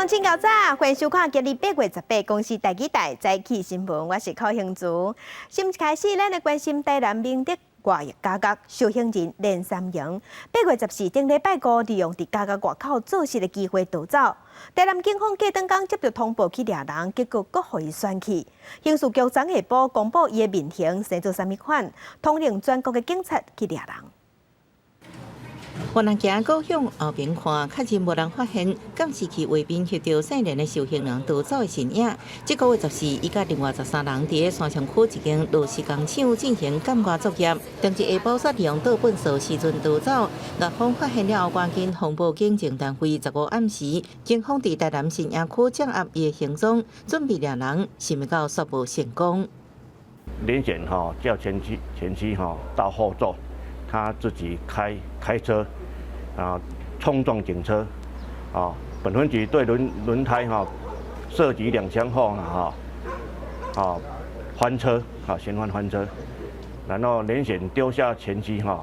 鄉親較早，歡迎收看今日8月18公視台語台早起新聞，我是柯興珠。新聞開始，咱來關心台南明德外役監獄受刑人連三榮，8月14頂禮拜五，利用佇監獄外口做穡的機會逃走。台南警方隔頓工接到通報去掠人，結果閣予伊選去。刑事局昨下晡公布伊的面型，生做啥物款，統領全國的警察去掠人。予人行過向後邊看，確認無人發現，監視器畫面翕著姓連的受刑人逃走的身影。這個月14，伊佮另外13人佇三重區一間螺絲工廠進行鑑外作業，當日下晡煞利用倒糞掃時陣逃走。獄方發現了後，趕緊通報警政單位。15暗時，警方佇台南新營區掌握伊的行蹤，準備掠人，想袂到煞無成功。連顯吼叫前妻吼到後座，他自己開車啊，衝撞警車，啊，本分局對輪胎哈射擊兩槍後呢，哈，啊，翻車，啊，嫌犯翻車，然後連顯丟下前妻哈，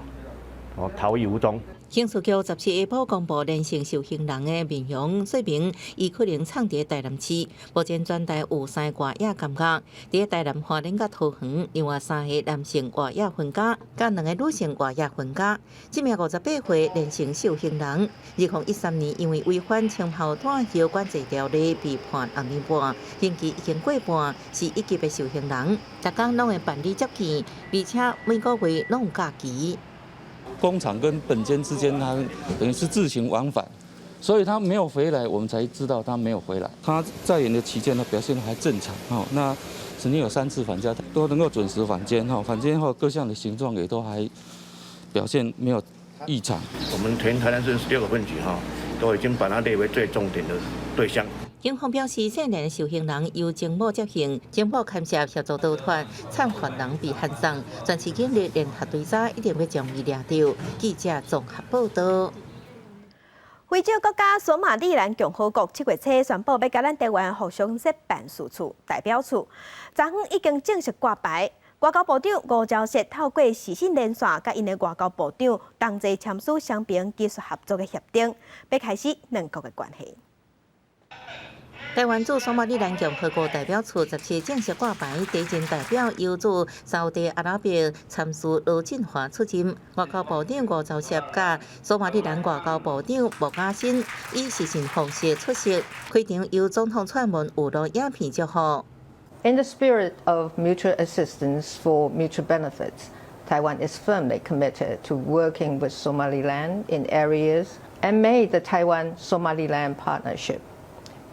哦，逃逸無蹤。刑事局17下晡公布連姓受刑人的面容，說明伊可能藏佇台南市。目前全台有三個外役監獄，佇台南花蓮佮桃園，另外三个男性外役分監，佮兩个女性外役分監。這名58歲連姓受刑人，2013年因為違反槍炮彈藥管制條例被判6年半，刑期已經過半，是一級的受刑人。逐工攏會辦理接見，而且每個月攏有假期。工廠跟本監之間，他等於是自行往返，所以他沒有回來，我們才知道他沒有回來。他在監的期間，他表現還正常，哈。那曾經有三次返家，都能夠準時返監，哈。返監後各項的形狀也都還表現沒有異常。我們全台南市16個分局，哈，都已經把它列為最重點的對象。警方表示，姓連受刑人由偵某接應，偵某牽涉協助逃脫，參犯人被遣送，全市警力聯合追查，一定欲將伊掠著。記者綜合報道。非洲國家索馬利蘭共和國7月初宣布欲佮咱台灣互相設辦事處代表處，昨昏已經正式掛牌。外交部長吳釗燮透過視訊連線，佮𪜶的外交部長同齊簽署雙邊技術合作的協定，欲開始兩國的關係。台灣駐索馬利蘭共和國代表處17正式掛牌，第一任代表由駐沙烏地阿拉伯參事羅振華出任。外交部長吳釗燮佮索馬利蘭外交部長莫亞新以視訊方式出席，開場由總統串門有錄影片祝賀。 In the spirit of mutual assistance for mutual benefits, Taiwan is firmly committed to working with Somaliland in areas and may the Taiwan-Somaliland partnership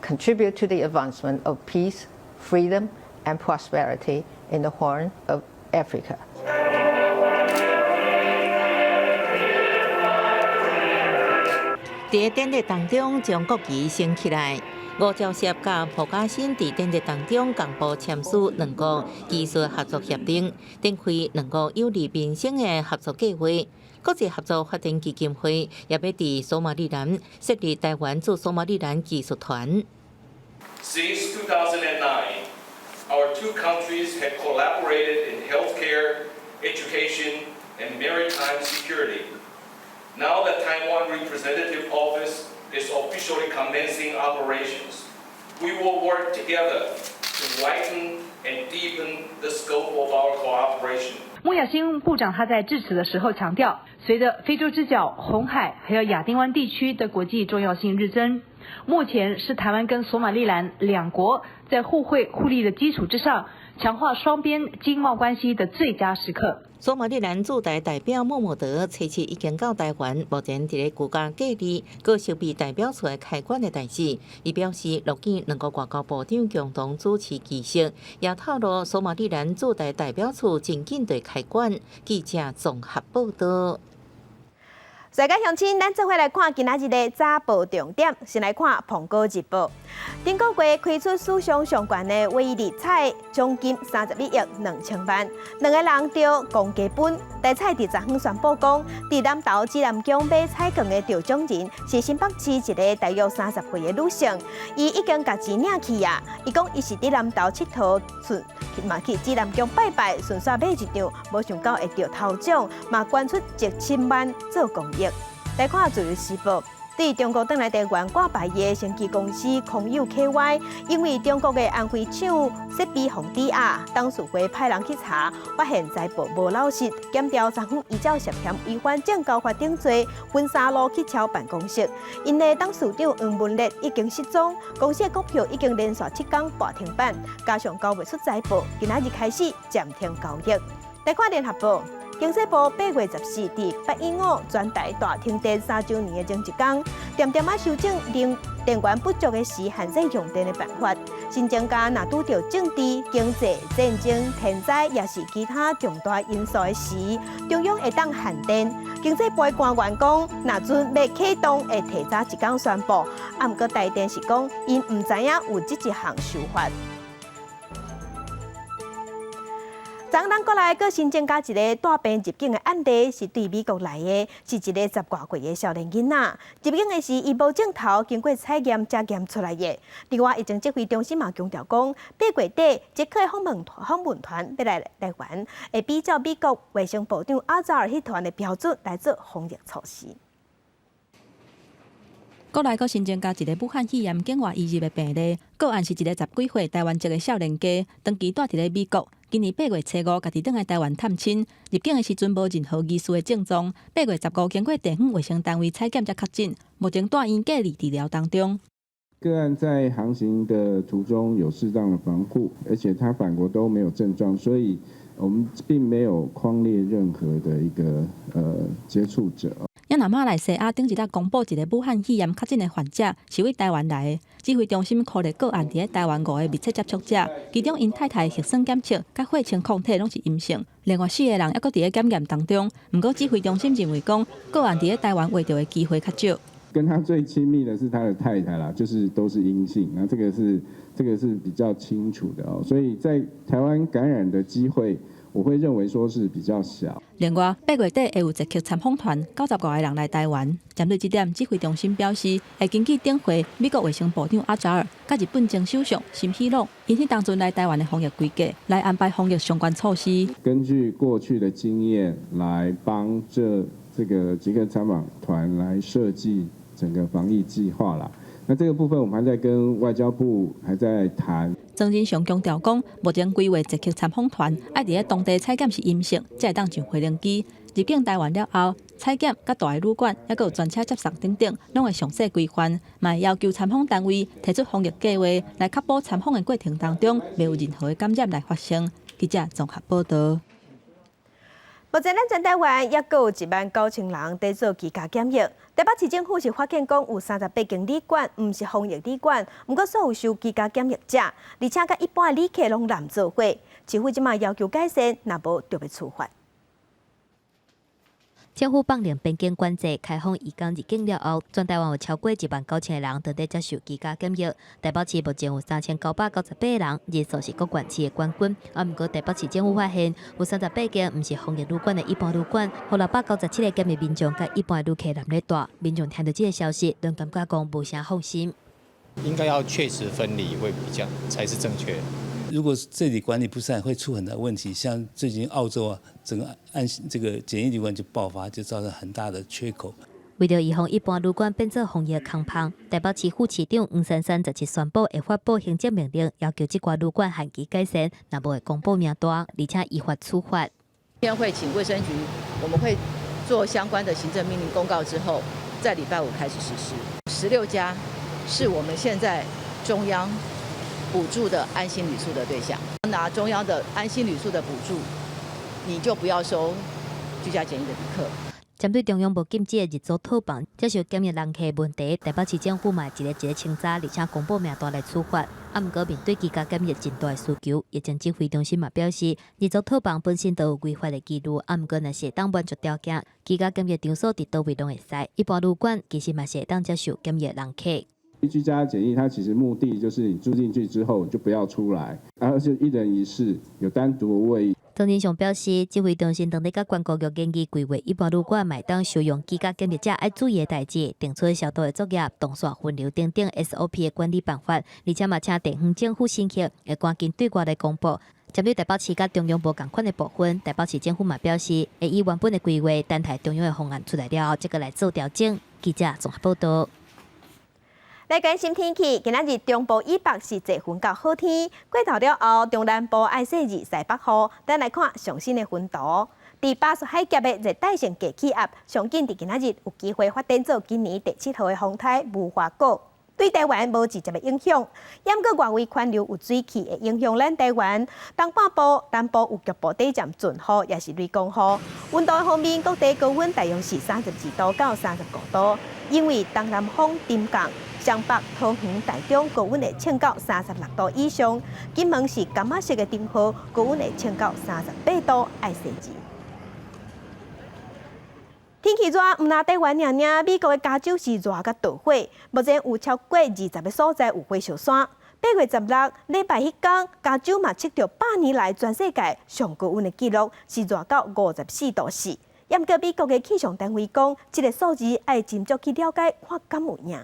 contribute to the advancement of peace, freedom, and prosperity in the Horn of Africa. 佇典禮當中，將國旗升起來。吳釗燮佮朴嘉新佇典禮當中共步簽署兩國技術合作協定，展開兩國有利民生的合作計劃。國際合作發展基金會也欲佇索馬利蘭設立台灣駐索馬利蘭技術團。 Since 2009, our two countries have collaborated in healthcare, education, and maritime security. Now that Taiwan Representative Office is officially commencing operations, we will work together to widen and deepen the scope of our cooperation. 莫雅新部長他在致辭的時候強調，隨着非洲之角、紅海還有亞丁灣地區的國際重要性日增，目前是台灣跟索馬利蘭兩國在互惠互利的基礎之上，強化雙邊經貿關係的最佳時刻。索馬利蘭駐台代表莫莫德初七已經到台灣，目前佇咧居家隔離，閣籌備代表處開館的代誌。伊表示，樂見兩國外交部長共同主持儀式，也透露索馬利蘭駐台代表處真緊就開館。記者綜合報道。大家鄉親，咱做伙來看今仔日的早報重點。先來看《蘋果日報》。頂個月開出史上上懸的威力彩獎金31億2千萬，兩个人著公家分。台彩佇昨昏宣布講，佇南投指南宮買彩券的著獎人是新北市一个大約30歲的女性，伊已經共錢領去啊。伊講伊是佇南投𨑨迌，順嘛去指南宮拜拜，順紲買一張，無想到會著頭獎，嘛捐出一千萬做公益。來看《自由時報》，對中國轉來台灣掛牌的生技公司康有 KY，因為中國的安徽廠設備予抵押，董事會派人去查，發現財報無老實，檢調昨昏依照涉嫌違反證交法等罪，分三路去敲辦公室。𪜶的董事長黃文烈已經失蹤，公司的股票已經連續7天跌停板，加上交袂出財報，今仔日開始暫停交易。來看聯合報。經濟部8月14佇815全台大停電3週年的前一工，恬恬仔修正電電源不足的時限制用電的辦法，新增加若拄著政治、經濟、戰爭、天災，抑是其他重大因素的時，中央會當限電。經濟部的官員講，若準欲啟動，會提早一工宣布。啊，毋過台電是講，𪜶毋知影有這一項修法。昨咱國內閣新增加一个帶病入境的案例，是對美國來的，是一个十外歲的少年囡仔。入境的時，伊無症頭，經過採驗才驗出來的。另外，疫情指揮中心嘛強調講，8月底捷克訪問團欲來台灣，會比照美國衛生部長阿扎爾彼團的標準來做防疫措施。國內閣新增加一个武漢肺炎境外移入的病例，個案是一个十幾歲台灣籍的少年家，長期蹛佇咧美國。今年8月初5，家己轉來台灣探親，入境的時陣無任何疑似的症狀。8月15經過地方衛生單位採檢才確診，目前蹛院隔離治療當中。個案在航行的途中有適當的防護，而且他返國都沒有症狀，所以我們並沒有匡列任何的一個接觸者。也若馬來西亞頂一日公布一个武漢肺炎確診的患者是對台灣來的，指揮中心確認個案佇咧台灣五个密切接觸者，其中𪜶太太核酸檢測佮血清抗體攏是陰性，另外四个人猶閣佇咧檢驗當中。毋過指揮中心認為講，個案佇咧台灣罹著的機會較少。跟他最親密的是他的太太啦，就是都是陰性，那這個是比較清楚的哦，所以在台灣感染的機會，我會認為說是比較小。另外，8月底會有捷克參訪團95個人來台灣。針對這點，指揮中心表示，會根據頂回美國衛生部長阿扎爾佮日本前首相森喜朗，𪜶彼當陣來台灣的防疫規格，來安排防疫相關措施。根據過去的經驗，來幫這個捷克參訪團來設計整個防疫計劃啦。那這個部分，我們還在跟外交部還在談。莊人祥強調講，目前規劃捷克參訪團愛佇咧當地採檢是陰性，才會當上飛行機入境台灣了後，採檢佮蹛的旅館，猶閣有專車接送等等，攏會詳細規範。嘛會要求參訪單位提出防疫計劃，來確保參訪的過程當中，袂有任何的感染來發生。記者綜合報道。目前咱全台灣抑閣有1.9萬人佇做居家檢疫。台北市政府是發現講有38間旅館，毋是防疫旅館，毋過煞有收居家檢疫者，而且佮一般的旅客攏濫做伙。市府這馬要求改善，若無就欲處罰。政府放令邊境管制開放移工入境了後，全台灣有超過1.9萬人正佇接受居家檢疫。台北市目前有3998人，人數是各縣市的冠軍。啊，毋過台北市政府發現有38間毋是防疫旅館的一般旅館，予697個檢疫民眾佮一般旅客濫咧蹛。民眾聽著這个消息，攏感覺講無啥放心。應該要確實分離會比較才是正確。如果這裡管理不善，會出很大問題。像最近澳洲啊，整個按這個檢疫旅館就爆發，就造成很大的缺口。為著預防一般旅館變做防疫空棚，台北市副市長黃珊珊17宣布會發布行政命令，要求這寡旅館限期改善，若無會公布名單，而且依法處罰。今天會請衛生局，我們會做相關的行政命令公告之後，在禮拜五開始實施。16家是我們現在中央補助的安心旅宿的對象，拿中央的安心旅宿的補助，你就不要收居家檢疫的旅客。針對中央無禁止的日租套房接受檢疫人客問題，台北市政府嘛一个一个清查，而且公布名單來處罰。啊，毋過面對居家檢疫真大的需求，疫情指揮中心嘛表示，日租套房本身都有違法的記錄，啊，毋過若是會當滿足條件，居家檢疫場所佇佗位攏會使。一般旅館其實嘛是會當接受檢疫人客。居家檢疫，它其實目的就是你住進去之後就不要出來，而且一人一室，有單獨的衛浴。莊人祥表示，指揮中心當咧佮觀光局研究規劃，一般旅館嘛會當收容居家檢疫者愛注意的代誌，定出消毒的作業、動線分流等等 SOP 的管理辦法，而且嘛請地方政府審核，會趕緊對外來公布。針對台北市佮中央無仝款的部分，台北市政府嘛表示，會以原本的規劃，等待中央的方案出來了後，才閣來做調整。記者綜合報道。來關心天氣，今仔日中部以北是濟雲到好天，過晝了後，中南部愛細日西北雨。咱來看上新的雲圖，佇巴士海峽的熱帶性低氣壓，上緊佇今仔日有機會發展做今年第七號的風颱無花果，對台灣無直接的影響。毋過外圍環流有水汽會影響咱台灣東半部、南部有局部短暫陣雨，抑是雷公雨。溫度方面，各地高溫大約是32度到35度，因為東南風沉降。雙北、桃園、台中高溫會衝到36度以上，金門是柑仔色的燈號，高溫會衝到38度，愛細緻。天氣熱，毋但台灣爾爾，美國的加州是熱甲著火，目前有超過20個所在有火燒山。8月16禮拜彼工，加州嘛測著100年來全世界上高溫的紀錄，是熱到54度4。毋過美國的氣象單位講，這個數字愛斟酌去了解，看敢有影。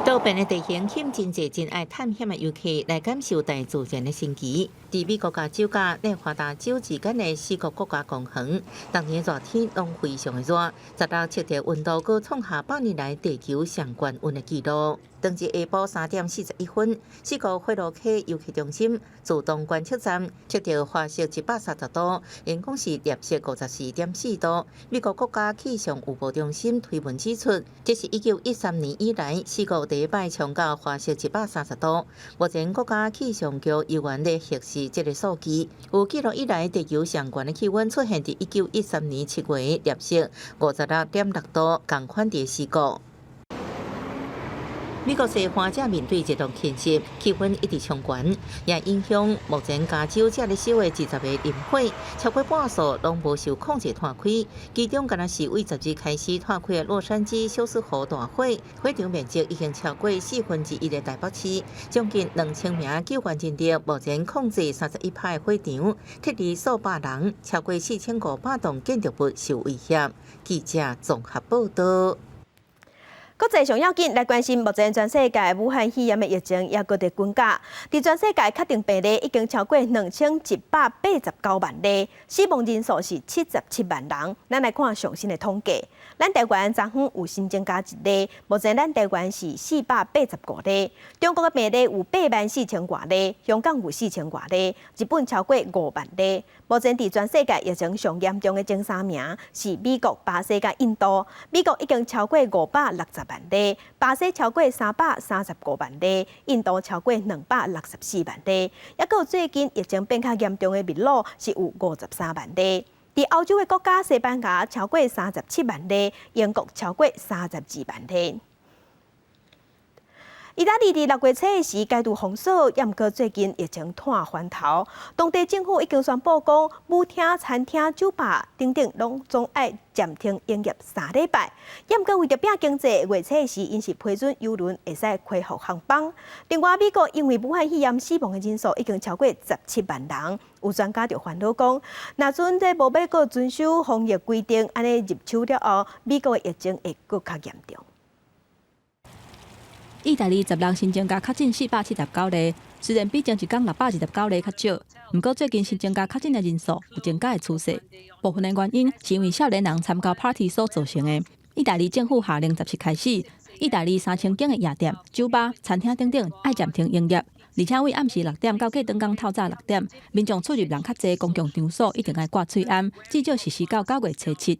多變的地形吸引真濟真愛探險的遊客來感受大自然的神奇。佇美國加州佮內華達州之間的四國國家公園，當年熱天攏非常的熱，十六測著溫度閣創下百年來地球上懸溫的紀錄。當日下晡3點41分，四國惠羅溪遊客中心自動觀測站測著華氏130度，𪜶講是攝氏54.4度。美國國家氣象預報中心推文指出，這是1913年以來四國第一擺衝到華氏130度。目前國家氣象局猶原咧核實這個數據，有記錄以來地球上懸的氣溫出現佇1913年7月攝氏56.6度，仝款佇四國。美國西岸正面對熱浪侵襲，氣溫一直衝懸，也影響目前加州正咧燒的20個林火，超過半數攏無受控制湠開。其中，敢若是對十日開始湠開的洛杉磯小獅湖大火，火場面積已經超過1/4的台北市，將近2000名救援人力目前控制31趴的火場，撤離數百人，超過4500棟建築物受威脅。記者綜合報道。國際上要緊來關心，目前全世界武漢肺炎的疫情猶閣佇滾價，佇全世界確定病例已經超過2189萬例，死亡人數是77萬人。咱來看上新的統計，咱台灣昨昏有新增加一例，目前咱台灣是485例。中國的病例有8萬4千外例，香港有4千外例，日本超過5萬例。目前佇全世界疫情上嚴重的前三名是美國、巴西佮印度。美國已經超過560萬例，巴西超過335萬例，印度超過264萬例。猶閣有最近疫情變較嚴重的秘魯是有53萬例。佇歐洲的國家，西班牙超過37萬例，英國超過32萬例。意大利佇6月初時解除封鎖，毋過最近疫情湠翻頭，當地政府已經宣布講，舞廳、餐廳、酒吧等等，攏總愛暫停營業3禮拜。毋過為著拼經濟，月初時𪜶是批准郵輪會使恢復航班。另外，美國因為武漢肺炎死亡的人數已經超過17萬人，有專家就煩惱講，若陣這無欲閣遵守防疫規定，按呢入秋了後，美國的疫情會閣較嚴重。意大利十六新增加確診479例，雖然比前一工629例較少，毋過最近新增加確診的人數有增加的趨勢。部分的原因是因為少年人參加 party 所造成的。意大利政府下令十七開始，意大利3000間的夜店、酒吧、餐廳等等愛暫停營業，而且對暗時6點到隔轉工透早6點，民眾出入人較濟公共場所一定愛掛喙罨，至少實施到9月初7。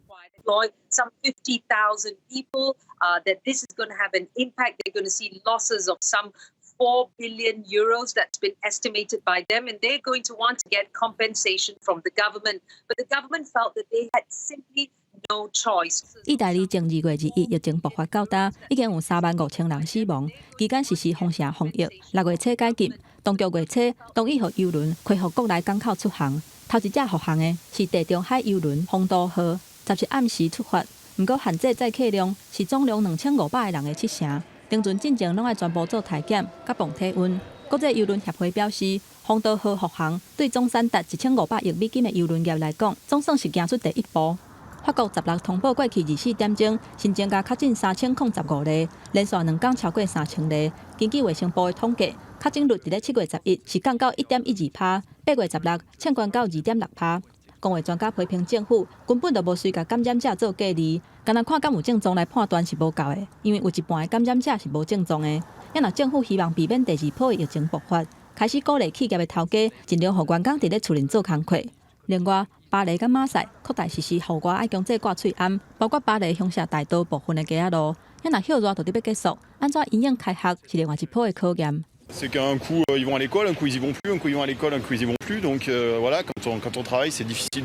Some 50,000 people, that this is going to have an impact. They're going to see losses of some €4 billion that's been estimated by them, and they're going to want to get compensation from the government. But the government felt that they had simply no choice. 意大利從2月21疫情爆發到今，已經有3萬5千人死亡。期間實施封城防疫，6月初解禁，當局月初同意予郵輪恢復國內港口出航。頭一隻復航的是地中海郵輪風都號。17暗時出發，毋過限制載客量是總量2500個人的七成。登船進前攏愛全部做體檢，佮磅體溫。國際郵輪協會表示，風都號復航對總產值1500億美金的郵輪業來講，總算是行出第一步。法國十六通報過去24點鐘新增加確診3015例，連續2工超過3000例。根據衛生部的統計，確診率佇咧7月11是降到1.12趴，8月16衝懸到2.6趴。公衛專家批評政府根本就無隨共感染者做隔離，干焦看敢有症狀來判斷是無夠的，因為有一半的感染者是無症狀的。啊若政府希望避免第二波的疫情爆發，開始鼓勵企業的頭家盡量予員工佇咧厝裡做工課。另外，巴黎佮馬賽擴大實施戶外愛強制掛喙罨，包括巴黎香榭大道部分的街仔路。啊若歇熱就佇欲結束，按怎因應開學是另外一波的考驗。 C'est qu'un coup ils vont à l'école, un coup ils y vont plus, un coup ils vont à l'école, un coup ils y vont plus. Donc voilà, quand on travaille, c'est difficile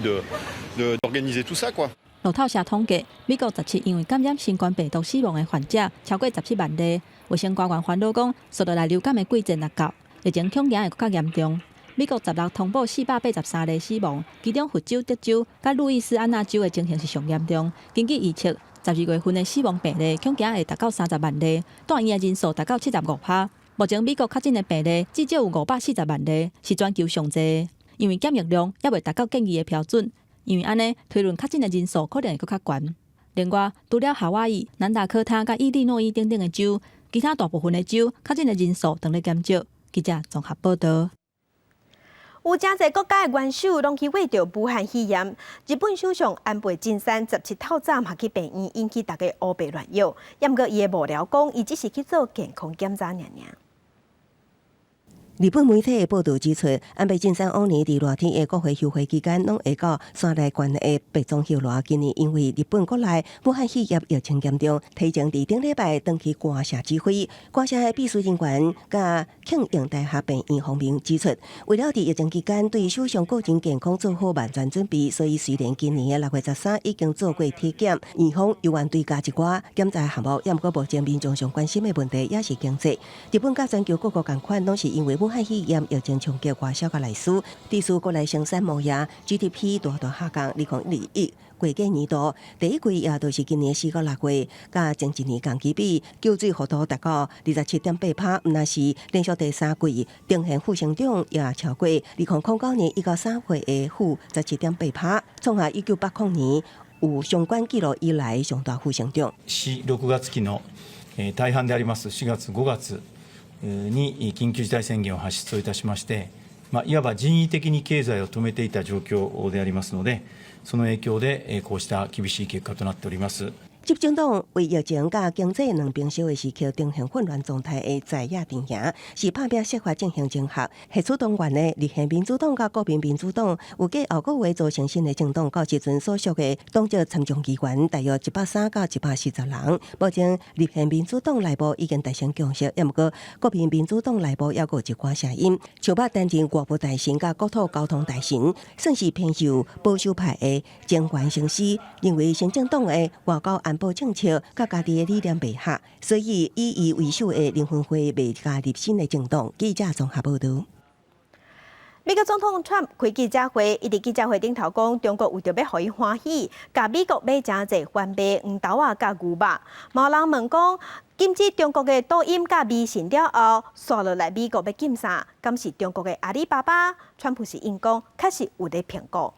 d'organiser tout ça, quoi. 路透社統計，美國17因為感染新冠病毒死亡的患者超過17萬例。衛生官員煩惱講，紲落來流感的季節若到，疫情恐驚會閣較嚴重。美國16通報483例死亡，其中佛州、德州佮路易斯安那州的情形是上嚴重。根據預測，12月份的死亡病例恐驚會達到30萬例，住院的人數達到75趴。目前美國確診的病例至少有540萬例，是全球上濟。因為檢疫量猶未達到建議的標準，因為按呢推論確診的人數可能會閣較懸。另外，除了夏威夷、南達科他佮伊利諾伊等等的州，其他大部分的州確診的人數當咧減少。記者綜合報道。有誠濟國家的元首攏去穢著武漢肺炎。日本首相安倍晉三17透早嘛去病院，引起大家烏白亂蟯。毋過伊的幕僚講，伊只是去做健康檢查爾爾。日本媒體的報導指出，安倍晉三往年佇熱天的國會休會期間，攏會到山梨縣的白倉歇熱。今年因為日本國內武漢肺炎疫情嚴重，提前佇頂禮拜轉去官舍指揮。官舍的秘書人員佮慶應大學病院方面指出，為了佇疫情期間對首相個人健康做好萬全準備，所以雖然今年的6月13已經做過體檢，院方猶原追加一寡檢查項目，毋過目前民眾上關心的問題也是經濟。日本佮全球各國仝款，攏是因為武漢肺炎疫情衝擊外銷佮內需，致使國內生產貿易 GDP 大大下降，2021會計年度第一季，也就是今年4到6月，佮前一年同期比，縮水幅度達到27.8趴，毋但是連續第三季呈現負成長，也超過2009年1到3月的負17.8趴，創下1980年有相關記錄以來上大負成長。 4、6月期の大半であります4月、5月に緊急事態宣言を発出をいたしまして、まあ、いわば人為的に経済を止めていた状況でありますので、その影響でこうした厳しい結果となっております。執政黨為疫情佮經濟兩邊燒的時刻呈現混亂狀態的在野陣營，是拍拚設法進行整合。核主動員的立憲民主黨佮國民民主黨，預計後個月組成新的政黨，到時陣所屬的黨籍參眾議員大約130到140人。目前立憲民主黨內部已經達成共識，毋過國民民主黨內部猶閣有一寡聲音，像捌擔任外務大臣佮國土交通大臣，算是偏右保守派的前原誠司，認為新政黨的外交安保政策佮家己的理念袂合，所以以伊為首的臨分會袂加入新的政黨。記者綜合報導。美國總統川普開記者會，伊佇記者會頂頭講，中國為著欲予伊歡喜，共美國買誠濟番麥、黃豆仔佮牛肉。嘛有人問講，禁止中國的抖音佮微信了後，紲落來美國欲禁啥？敢是中國的阿里巴巴？川普是應講，確實有咧評估。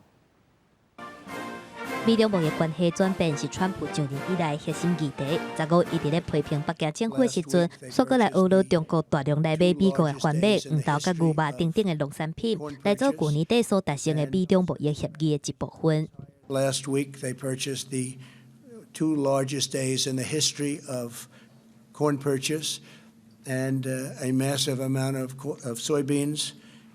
美中貿易關係轉變是川普上任以來核心議題。15伊佇咧批評北京政府的時陣，煞閣來呵咾中國大量來買美國的番麥、黃豆佮牛肉等等的農產品，來做舊年底所達成的美中貿易協議的一部分。 Last week they purchased the two largest days in the history of corn purchase and a massive amount of soybeans,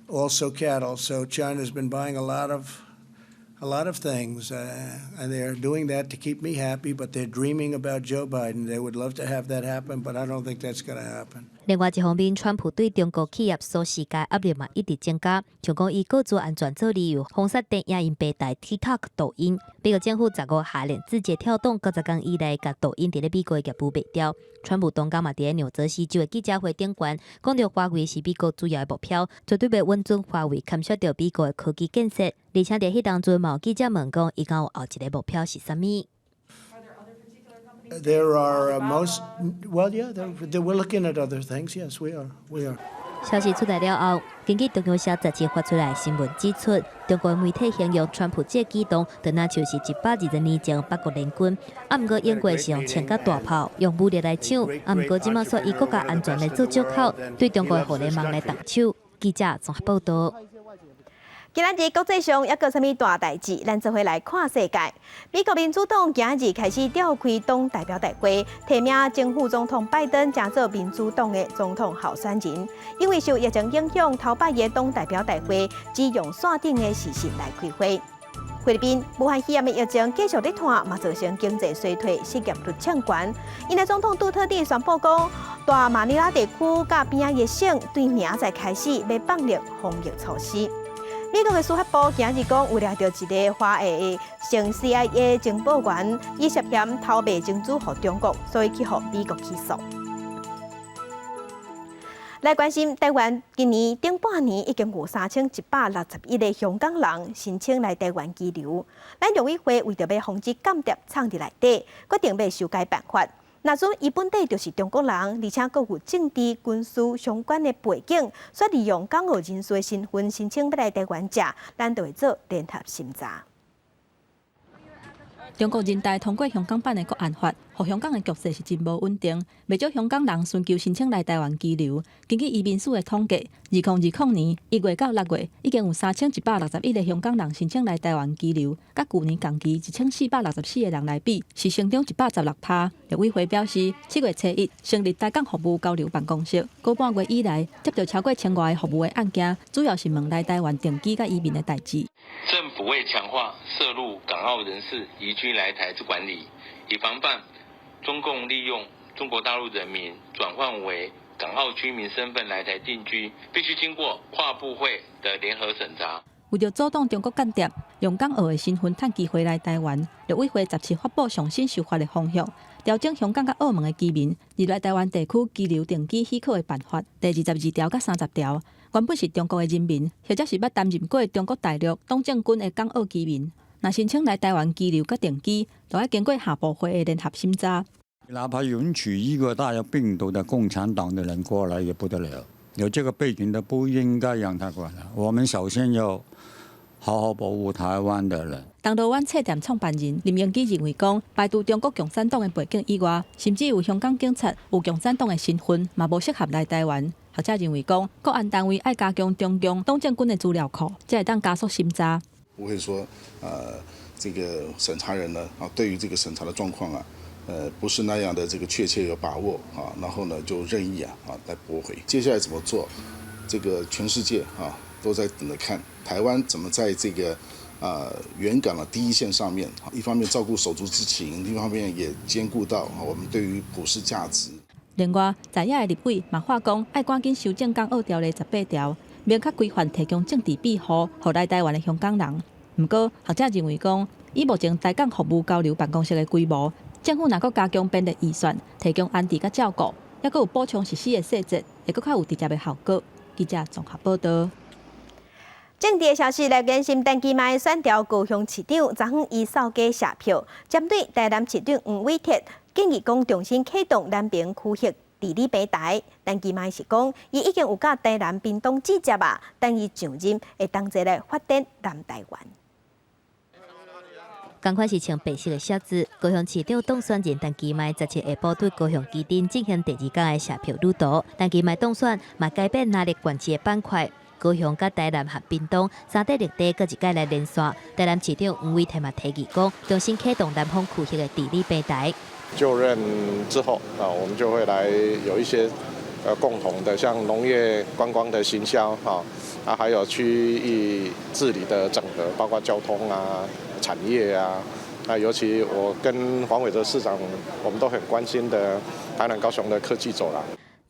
also cattle. So China's been buying a lot of things, and they're doing that to keep me happy, but they're dreaming about Joe Biden. They would love to have that happen, but I don't think that's going to happen. 另外一方面，川普對中國企業所施加壓力嘛一直增加，像講以國家安全做理由，封殺電影平台 TikTok、抖音。美國政府15下令字節跳動90工以內共抖音佇咧美國的業務賣掉。川普當工嘛佇咧紐澤西州的記者會頂懸，講著華為是美國主要的目標，絕對袂允准華為干涉著美國的科技建設。而且佇彼當陣嘛有記者問講，伊敢有後一个目標是啥物？ There are most, well, yeah, we're looking at other things. Yes, we are. We are. 消息出來了後，根據中央社雜誌發出來的新聞指出，中國媒體形容川普這個舉動，就若像是120年前八國聯軍。啊，毋過英國是用槍佮大炮，用武力來搶。啊，毋過這馬煞以國家安全來做藉口，對中國的互聯網來動手。記者綜合報道。今仔日國際上猶閣有啥物大代誌？咱做伙來看世界。美國民主黨今日開始召開黨代表大會，提名前副總統拜登成做民主黨的總統候選人。因為受疫情影響，頭擺的黨代表大會只用線頂的視訊來開會。菲律賓武漢肺炎的疫情繼續咧拖，嘛造成經濟衰退、失業率衝懸。𪜶的總統杜特蒂宣布講，大馬尼拉地區佮邊仔的省對明仔載開始欲放寬防疫措施。美國的司法部今日講，有掠著一个華裔的前 CIA 情報員，伊涉嫌偷賣情資予中國，所以去予美國起訴。來關心台灣，今年頂半年已經有3161個香港人申請來台灣居留。咱陸委會為著欲防止間諜藏佇內底，決定欲修改辦法。若準伊本底就是中國人，而且閣有政治、軍事相關的背景，煞利用港澳人士的身份申請欲來台灣者，咱就會做聯合審查。中國人大通過香港版的國安法，予香港的局勢是真無穩定。袂少香港人尋求申請來台灣居留。根據移民署的統計，2020年1月到6月，已經有3161個香港人申請來台灣居留，佮舊年同期1464個人來比，是成長116%。陸委會表示，7月初一成立台港服務交流辦公室，個半月以來接著超過千外个服務的案件，主要是問來台灣定居佮移民的代誌。政府為強化涉陸港澳人士移居來台之管理，以防範中共利用中國大陸人民轉換為港澳居民身份來台定居，必須經過跨部會的聯合審查。為著阻擋中國間諜用港澳的身份趁機會來台灣，陸委會17發布上新修法的方向，調整香港佮澳門的居民入來台灣地區居留定居許可的辦法，第22條佮30條。原本是中國的人民，或者是捌擔任過中國大陸黨政軍的港澳居民，若申請來台灣居留佮定居，就愛經過跨部會的聯合審查。哪怕允許一個帶有病毒的共產黨的人過來也不得了，有這個背景的不應該讓他過來。我們首先要好好保護台灣的人。銅鑼灣冊店創辦人林榮基認為講，排除中國共產黨的背景以外，甚至有香港警察有共產黨的身份，嘛無適合來台灣。學者認為講，國安單位愛加強中共黨政軍的資料庫，才會當加速審查。不會說，這個審查人呢，啊，對於這個審查的狀況啊，不是那樣的這個確切有把握啊，然後呢就任意啊來駁回。接下來怎麼做？這個全世界啊都在等着看台灣怎麼在這個援港的第一線上面，一方面照顧手足之情，另一方面也兼顧到我們對於普世價值。另外，在野的立委嘛喊講，愛趕緊修正港澳條例18條，明確規範提供政治庇護，予來台灣的香港人。毋過，學者認為講，以目前台港服務交流辦公室的規模，政府若閣加強編列預算，提供安置佮照顧，猶閣有補充實施的細節，會閣較有直接的效果。記者綜合報導。政治的消息來關心，陳其邁選調高雄市長，昨昏伊掃街謝票，針對台南市長黃偉哲建議講重新啟動南平區域治理平台，陳其邁是講，伊已經有佮台南屏東接觸啊，等伊上任會同齊來發展南台灣。仝款是穿白色的靴子，高雄市長當選人陳其邁17下晡對高雄旗津進行第二工的謝票旅途。陳其邁當選，嘛改變哪里縣市的板塊，高雄佮台南和屏東三塊綠地閣一擺來連線。台南市長黃偉哲嘛提議講，重新啟動南方區域的治理平台。就任之後啊，我們就會來有一些共同的，像農業觀光的行銷哈，啊，還有區域治理的整合，包括交通啊、產業啊，啊，尤其我跟黃偉哲市長，我們都很關心的台南高雄的科技走廊。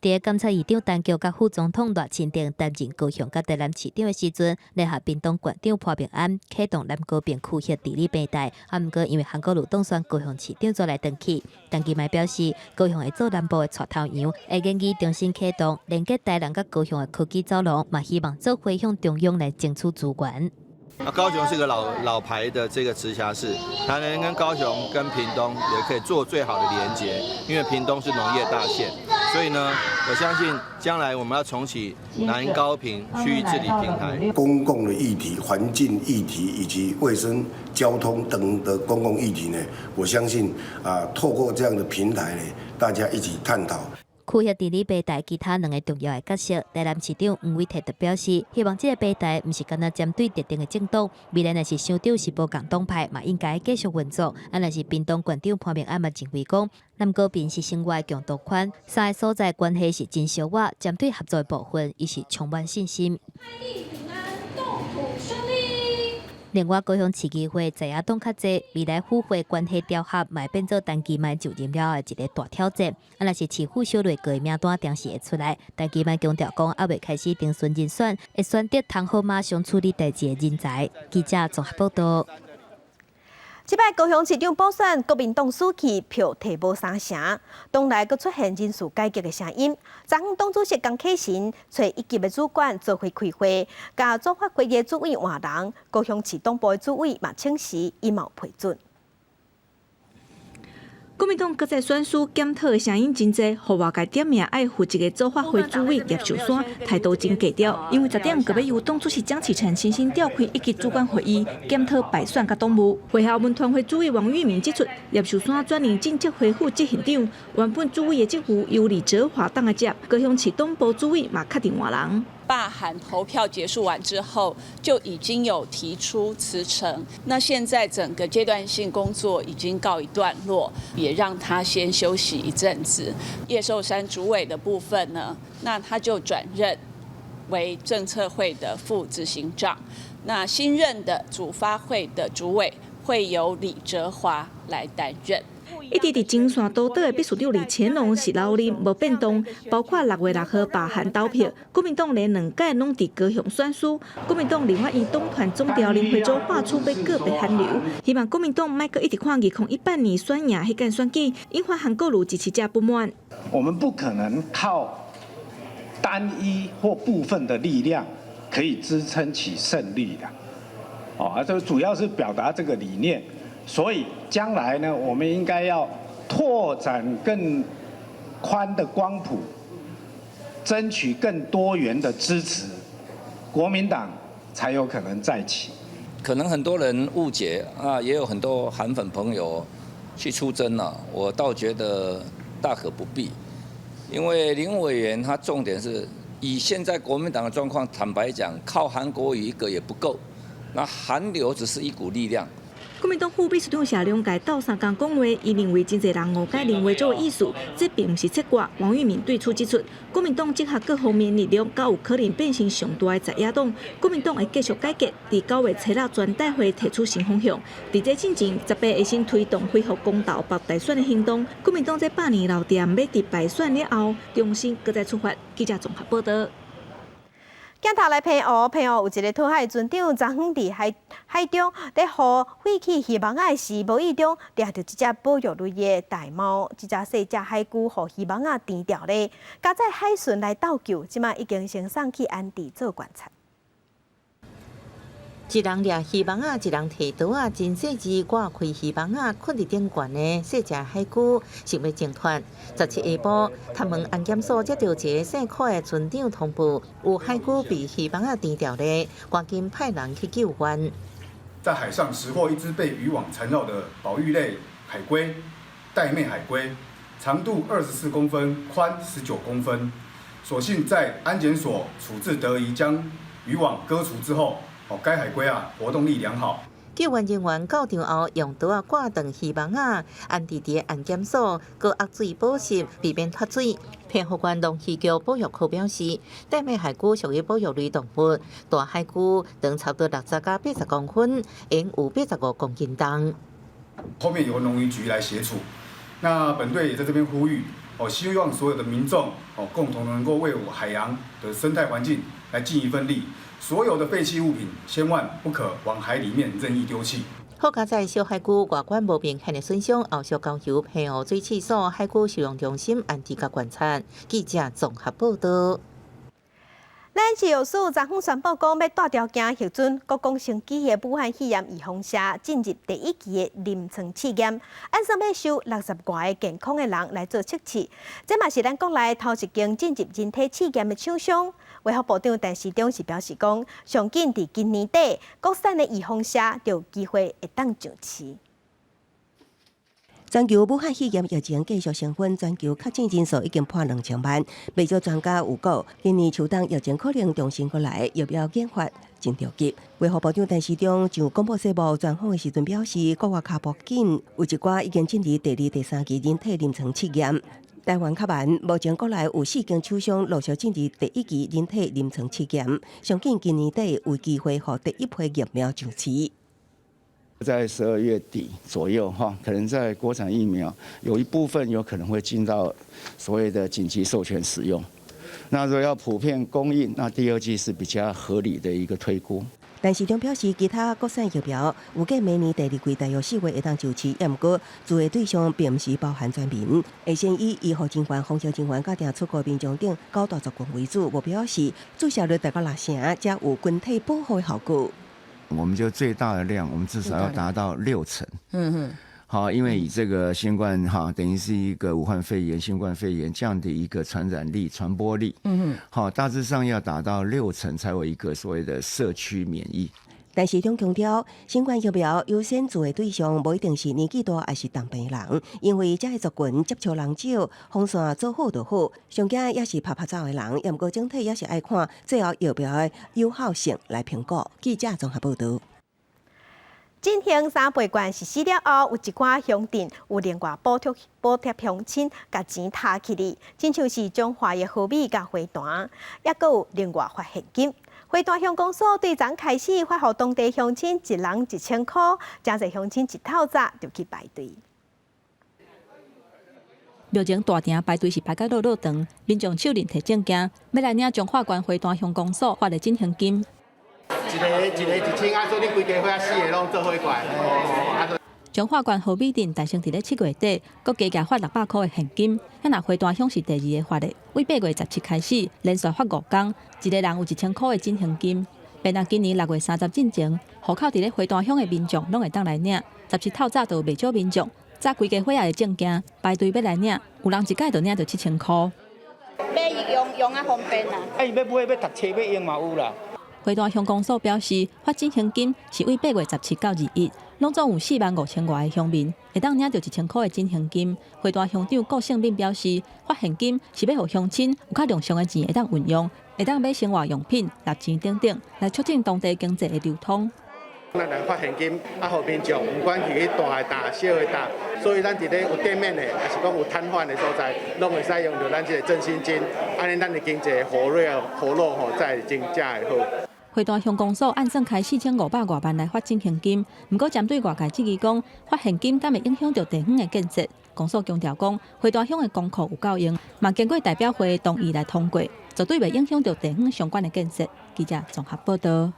佇監察院長陳菊佮副總統賴清德擔任高雄佮台南市長的時陣，聯合屏東縣長潘孟安啟動南高屏區域治理平台。啊，毋過因為韓國瑜當選高雄市長，煞來斷去。陳其邁表示，高雄會做南部的帶頭羊，會建議重新啟動連結台南佮高雄的科技走廊，嘛希望做伙向中央來爭取資源。啊，高雄是個老老牌的這個直轄市，台南跟高雄跟屏東也可以做最好的連結，因為屏東是農業大縣，所以呢，我相信將來我們要重啟南高屏區域治理平台。公共的議題、環境議題以及衛生、交通等的公共議題呢，我相信啊，透過這樣的平台呢，大家一起探討。區域治理平台其他兩个重要的角色，台南市長黃偉哲就表示，希望這个平台毋是干焦針對特定的政黨，未來若是鄉長是無仝黨派，嘛應該繼續運作。啊，若是屏東縣長潘孟安嘛認為講，南高屏是生活的共同圈，三个所在關係是真相倚，針對合作的部分，伊是充滿信心。另外，高雄市議會在野黨較濟，未來府會關係調合，嘛會變做陳其邁就任了後的一个大挑戰。啊，若是市府小內閣的名單定時會出來，陳其邁強調講，猶未開始徵詢人選，會選擇通好馬上處理代誌的人才。記者綜合報導。這擺高雄市長補選，國民黨輸去票提無三成，黨內閣出現人事改革的聲音。昨昏黨主席江啟臣揣一級的主管做伙開會，共組發會的主委換人，高雄市黨部的主委嘛請辭，伊嘛有批准。國民黨閣再選輸檢討的聲音真濟，予外界點名愛負責的組發會主委葉壽山態度真低調，因為10點閣欲由黨主席江啟臣親身召開一級主管會議，檢討敗選佮黨務。會後，文團會主委王裕民指出，葉壽山轉任政策會副執行長，原本主委的職務由李哲華當來接，高雄市黨部主委嘛確定換人。罷韓投票結束完之後，就已經有提出辭呈。那現在整個階段性工作已經告一段落，也讓他先休息一陣子。葉壽山主委的部分呢，那他就轉任為政策會的副執行長。那新任的組發會的主委會由李哲華來擔任。一直佇前線督導的秘書長李乾龍是留任無變動，包括6月6號罷韓投票，國民黨連兩屆攏佇高雄選輸。國民黨立法院黨團總召林慧舟喊出欲告別韓流，希望國民黨莫閣一直看2018年選贏彼屆選舉，引發韓國瑜支持者不滿。我們不可能靠單一或部分的力量可以支撐起勝利的，哦，這主要是表達這個理念。所以將來呢，我們應該要拓展更寬的光譜，爭取更多元的支持，國民黨才有可能再起。可能很多人誤解啊，也有很多韓粉朋友去出征了，我倒覺得大可不必，因為林委員他重點是以現在國民黨的狀況，坦白講，靠韓國瑜一個也不夠，那韓流只是一股力量。國民黨副秘書長謝龍介鬥相共講話，伊認為真濟人誤解林維洲的意思，這並毋是切割。王裕民對此指出，國民黨整合各方面力量，較有可能變成上大的在野黨。國民黨會繼續改革，佇9月初6全代會提出新方向。佇這進前，18會先推動恢復公投縛大選的行動。國民黨這百年老店，欲佇敗選了後，重新閣再出發。記者綜合報導。鏡頭來澎湖，澎湖有一个討海船長，昨昏佇海海中咧予廢棄漁網仔時，無意中掠著一隻保育類的玳瑁，這隻細隻海龜予漁網仔纏牢咧，佳哉海巡來鬥救，這馬已經先送去安置做觀察。一人掠漁網仔，一人提刀仔，真細緻割開漁網仔，睏佇頂懸的細隻海龜，想欲掙脫。17下晡，潭門安檢所接到一个姓柯的船長通報，有海龜被漁網仔纏牢咧，趕緊派人去救援。在海上拾獲一隻被漁網纏繞的保育類海龜——玳瑁海龜，長度24公分，寬19公分。所幸在安檢所處置得宜，將漁網割除之後。哦，該海龜啊，活動力良好。救援人員到場後，用刀仔割斷漁網仔，安置佇安檢所，高壓水保濕，避免脫水。澎湖縣農漁局保育科表示，玳瑁海龜屬於保育類動物，大海龜長差不多60到80公分，應有85公斤重。後面由農漁局來協助。那本隊也在這邊呼籲，哦，希望所有的民眾哦，共同能夠為我海洋的生態環境來盡一份力。所有的廢棄物品，千萬不可往海裡面任意丟棄。好佳哉小海龜外觀無明顯的損傷，後續交由澎湖水試所海龜收容中心安置佮觀察。記者綜合報導。咱食藥署昨昏宣布講，欲帶條件核准國光生技的武漢肺炎預防射進入第一期的臨床試驗，按算欲收60外个健康的人來做測試，這嘛是咱國內頭一間進入人體試驗的廠商。衛福部長陳時中是表示講，上緊佇今年底，國產的預防射就有機會會當上市。全球武漢肺炎疫情繼續升溫，全球確診人數已經破2000萬。袂少專家有講，今年秋冬疫情可能重新過來，疫苗研發真著急。衛福部長陳時中上廣播節目專訪的時陣表示，國外跤步緊，有一寡已經進入第二、第三期人體臨床試驗。台灣較慢，目前國內有四間廠商陸續進入第一期人體臨床試驗，上緊今年底有機會予第一批疫苗上市。在12月底左右，哈，可能在國產疫苗有一部分有可能會進到所謂的緊急授權使用。那如果要普遍供應，那第二季是比較合理的一個推估。陳時中表示，其他國產疫苗預計明年第二季大約4月會當上市，毋過注的對象並毋是包含全民，會先以醫護人員、防疫人員、佮定出國民眾等九大族群為主。目標是注射率達到六成，才有群體保護的效果。我們就最大的量，我們至少要達到六成。好，因為以這個新冠哈，等於是一個武漢肺炎、新冠肺炎這樣的一個傳染力、傳播力。好，大致上要達到六成，才有一個所謂的社區免疫。陳時中強調，新冠疫苗優先注的對象，無一定是年紀大抑是重病人，因為這個族群接觸人少，防線做好就好。上驚也是拍拍走的人，毋過整體也是愛看最後疫苗的有效性來評估。記者綜合報導。振興三倍券實施了後，有一寡鄉鎮有另外補貼補貼鄉親，共錢提起來，親像是彰化的和美佮花壇，抑閣有另外發現金。花壇鄉公所對昨開始發予當地鄉親一人1000箍，誠濟鄉親一透早就去排隊。廟前大廳排隊是排甲落落長，民眾手拎提證件，欲來領彰化縣花壇鄉公所發的振興金。一个一个一千，啊，所以恁規家伙四个攏做伙過來。彰化縣和美鎮誕生佇咧7月底，閣加價發600箍的現金。遐若花壇鄉是第二個發的，對8月17開始連續發五工，一個人有1000箍的振興金。變啊，今年6月30進前，戶口佇咧花壇鄉的民眾攏會當來領。17透早就有袂少民眾，紮規家伙仔的證件排隊欲來領，有人一擺就領著7000箍。買用用啊方便啊！啊，伊欲買欲讀冊欲用嘛有啦。花壇鄉公所表示，發振興金是對8月17到21，攏總有4萬5千外个鄉民會當領著1000箍的振興金。花壇鄉長顧勝敏表示，發現金是欲予鄉親有較量上的錢會當運用，會當買生活用品、納錢等等，來促進當地經濟的流通。咱來發現金，啊，予民眾毋管是去大的搭、小的搭，所以咱佇咧有店面的，抑是講有攤販的所在，攏會使用著咱這個振興金，按呢咱的經濟活絡活絡吼，才會真正會好。花壇鄉公所按算開4500外萬來發振興金，毋過針對外界質疑講發現金敢會影響著地方的建設，公所強調講花壇鄉的公庫有夠用，嘛經過代表會同意來通過，絕對袂影響著地方相關的建設。記者綜合報導。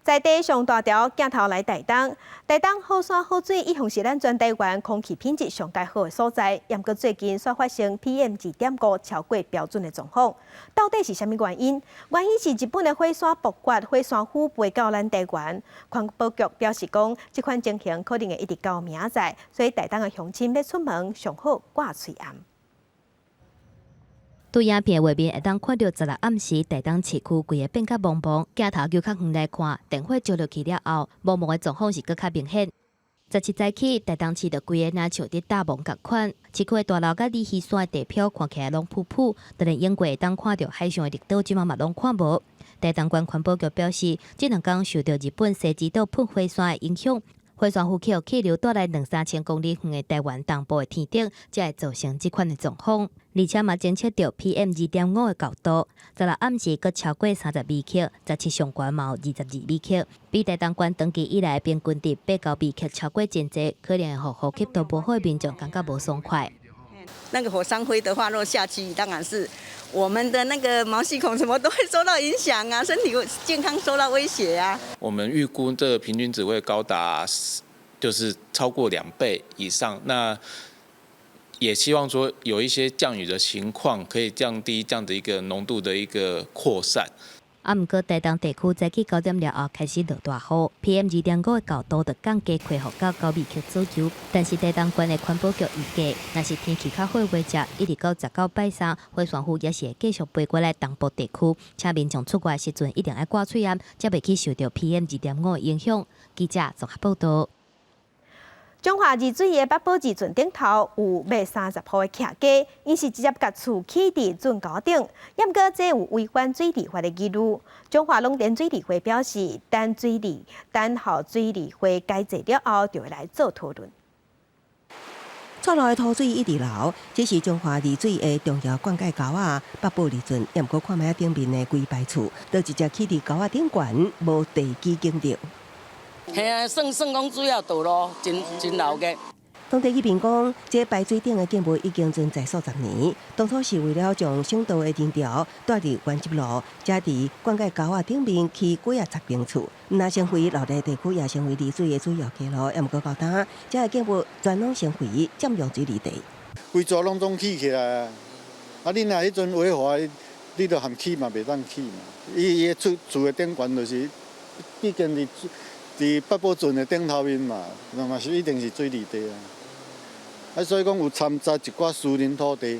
在地上大條鏡頭來台東，台東好山好水，一向是咱全台灣空氣品質上蓋好的所在。毋過最近煞發生 PM 2.5超過標準的狀況，到底是啥物原因？原因是日本的火山爆發，火山灰飛到咱台灣。環保局表示講，這款情形可能會一直到明仔載，所以台東的鄉親欲出門上好掛喙罨。對影片畫面會當看著16暗時，台東市區規个變較濛濛。鏡頭閣較遠來看，電火燒落去了後，濛濛的狀況是閣較明顯。17早起，台東市就規个若像佇罩霧仝款，市區的大樓佮鯉魚山的地表看起來攏霧霧，就連永過會當看著海上的綠島，這馬嘛攏看無。台東縣環保局表示，這兩工受著日本西之島噴火山的影響，火山灰氣流帶來兩三千公里遠的台灣東部的天頂，才會造成這款的狀況。而且嘛偵測著 PM 2.5的高度，16暗時閣超過30微克，17上懸嘛有22微克，比台東縣長期以來平均值8、9微克超過真濟，可能會予呼吸道無好的民眾感覺無爽快。那個火山灰的話，若下去，當然是我們的那個毛細孔什麼都會受到影響啊，身體健康受到威脅啊。我們預估這個平均值會高達，就是超過2倍以上。那也希望說有一些降雨的情況，可以降低這樣的一個濃度的一個擴散。啊，毋過台東地區早起9點了後開始落大雨，PM 2.5的高度就降低恢復到9微克左右。但是台東縣的環保局預計，若是天氣較好的話，一直到19拜三，火山灰也是會繼續飛過來東部地區，請民眾出外時陣一定愛掛喙罨，才袂去受著 PM 2.5的影響。記者綜合報導。彰化二水的北堡二圳頂頭有賣30戶的徛家，𪜶是直接共厝起佇圳溝頂，毋過這有違反水利法的疑慮。彰化農田水利會表示，等予水利會改制了後，就會來做討論。錯落的土水一直流，這是彰化二水的重要灌溉溝仔，北堡二圳，毋過看覓仔頂面的規排厝，都直接起佇溝仔頂懸，無地基堅牢。係啊，算算講主要道路真真老嘅。當地居民講，這排水頂的建物已經存在數十年，當初是為了將省道的人潮帶入原汁路，才佇灌溉溝仔頂面起幾仔十間厝，毋但成為鬧熱地區，也成為二水的主要街路。毋過到今，這个建物全攏成為佔用水利地。規座攏總起起來啊！啊，你若彼陣違法，你著含起嘛袂當起嘛。伊伊的厝厝的頂懸就是畢竟佇北堡圳的頂頭面嘛，那嘛是一定是水利地啊。啊，所以講有摻雜一寡私人土地，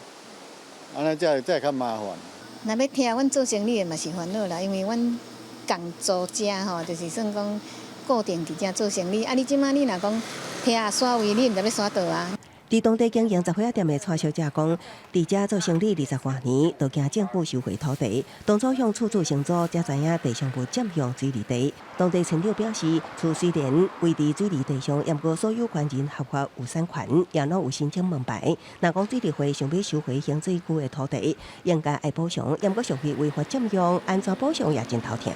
按呢才會較麻煩。若欲拆，阮做生意的嘛是煩惱啦，因為阮仝租遮吼，就是算講固定佇遮做生意。啊，你這馬你若講拆徙位，你毋知欲徙佗啊？佇當地經營雜貨仔店的蔡小姐講，佇遮做生意20外年，都驚政府收回土地。當初向厝主承租，才知影地上無佔用水利地。當地村長表示，厝雖然位佇水利地上，毋過所有權人合法有產權，也攏有申請門牌。若講水利會想欲收回行水區的土地，應該愛補償，毋過屬於違法佔用，按怎補償也真頭痛。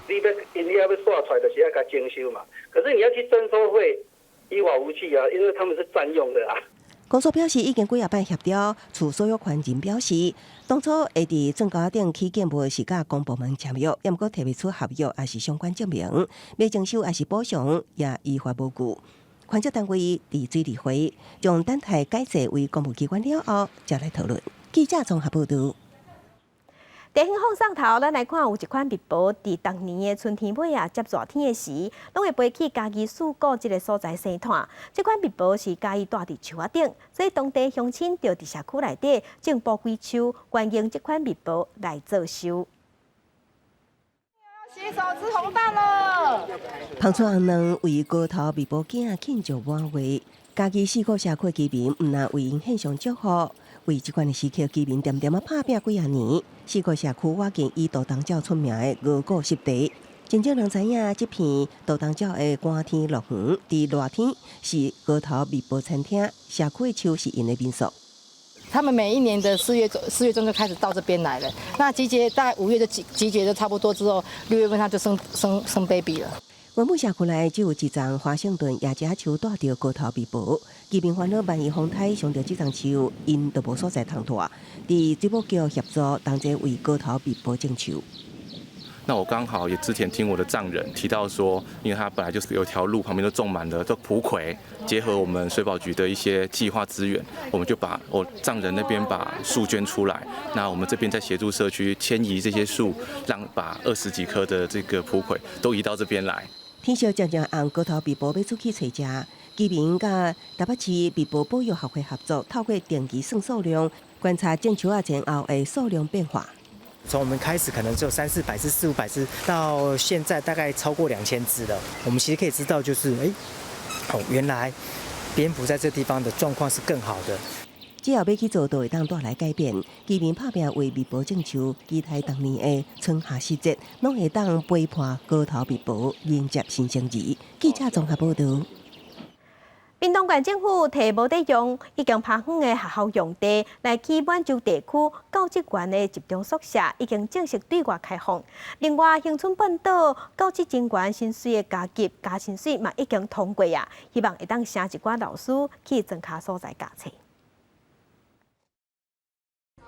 你欲𪜶遐欲徙出來，就是愛共徵收嘛。可是你要去徵收會依法無據啊，因為他們是佔用的啊。公所表示已經幾仔擺協調，厝所有權人表示，當初會佇圳溝頂起建物是佮公部門簽約，毋過提袂出合約抑是相關證明，欲徵收抑是補償也依法無據。權責單位佇水利會將等待改制為公務機關了後，才來討論。記者綜合報導。地方放送頭，咱來看有一款蜜婆佇逐年的春天尾啊，接熱天的時，攏會飛去嘉義四股這个所在生湠。這款蜜婆是佮意蹛佇樹仔頂，所以當地鄉親就佇社區內底種寶貴樹，歡迎這款蜜婆來做壽。洗手吃紅蛋咯！芳出紅卵為高頭蜜婆囝慶祝滿月，嘉義四股社區居民毋但為𪜶獻上祝福，為這款的時刻，居民恬恬仔拍拚幾仔年。四股社區倚近以圖東鳥出名的鰲鼓濕地，真少人知影這片圖東鳥的寒天樂園，佇熱天是高頭蜜婆餐廳，社區的樹是𪜶的民宿。他們每一年的4月中就開始到這邊來了。那集結大概5月就集結的差不多之後，6月份他就生 baby 了。原本社區內只有一叢華盛頓椰子樹帶著高頭蜜婆，居民煩惱萬一風颱傷著這叢樹，𪜶就無所在通蹛。佇水保局協助，同齊為高頭蜜婆種樹。那我剛好也之前聽我的丈人提到說，因為他本來就是有條路旁邊都種滿了這蒲葵，結合我們水保局的一些計劃資源，我們就把我丈人那邊把樹捐出來，那我們這邊再協助社區遷移這些樹，讓把20幾棵的這個蒲葵都移到這邊來。天色漸漸暗，高頭蜜婆欲出去揣食，居民佮台北市蜜婆保育學會合作，透過定期算數量，觀察種樹仔前後的數量變化。從我們開始可能只有三四百隻、四五百隻，到現在大概超過2000隻了。我們其實可以知道，就是哦，原來蝙蝠在這地方的狀況是更好的。只要欲去做，就會當帶來改變。居民拍拚為蜜婆種樹，期待逐年的春夏時節，攏會當陪伴高頭蜜婆迎接新生兒。記者綜合報導。屏東縣政府提無咧用已經拋荒的學校用地來起滿洲地區教職員的集中宿舍，已經正式對外開放。另外，恆春半島教職人員薪水的加級加薪水嘛已經通過啊，希望會當請一寡老師去莊跤所在教冊。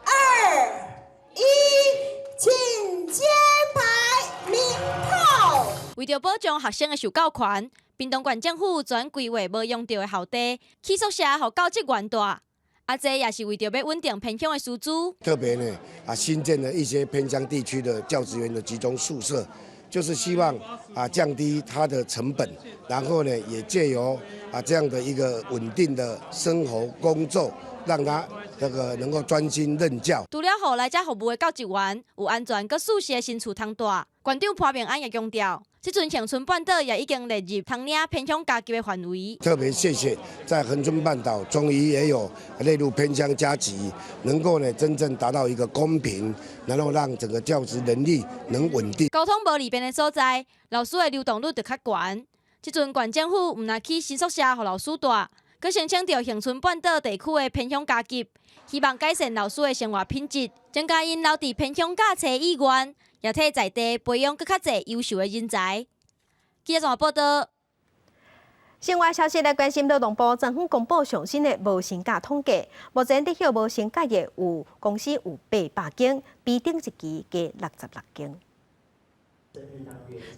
二一，請揭牌鳴炮。為著保障學生的受教權，屏東縣政府轉規劃無用著的校地，起宿舍予教職員蹛。啊，這也是為著欲穩定偏鄉的師資。特別呢，啊，新建了一些偏鄉地區的教職員的集中宿舍，就是希望啊降低它的成本，然後呢，也借由啊這樣的一個穩定的生活工作，讓他這個能夠專心任教。除了予來遮服務的教職員有安全閣舒適的新厝通蹛，縣長潘孟安也強調，這陣恆春半島也已經列入通領偏鄉加級的範圍。特別謝謝在恆春半島，終於也有列入偏鄉加級，能夠呢真正達到一個公平，然後讓整個教職人力能穩定。交通無利便的所在，老師的流動率就較懸。這陣縣政府毋但起新宿舍予老師蹛，閣申請著恆春半島地區的偏鄉加級，希望改善老師的生活品質，增加𪜶留佇偏鄉教冊意願，也替在地培養閣較濟優秀的人才。記者綜合報導。新聞消息來關心，勞動部昨昏公布上新的無薪假統計，目前得予無薪假的有公司有800間，比頂一期加66間。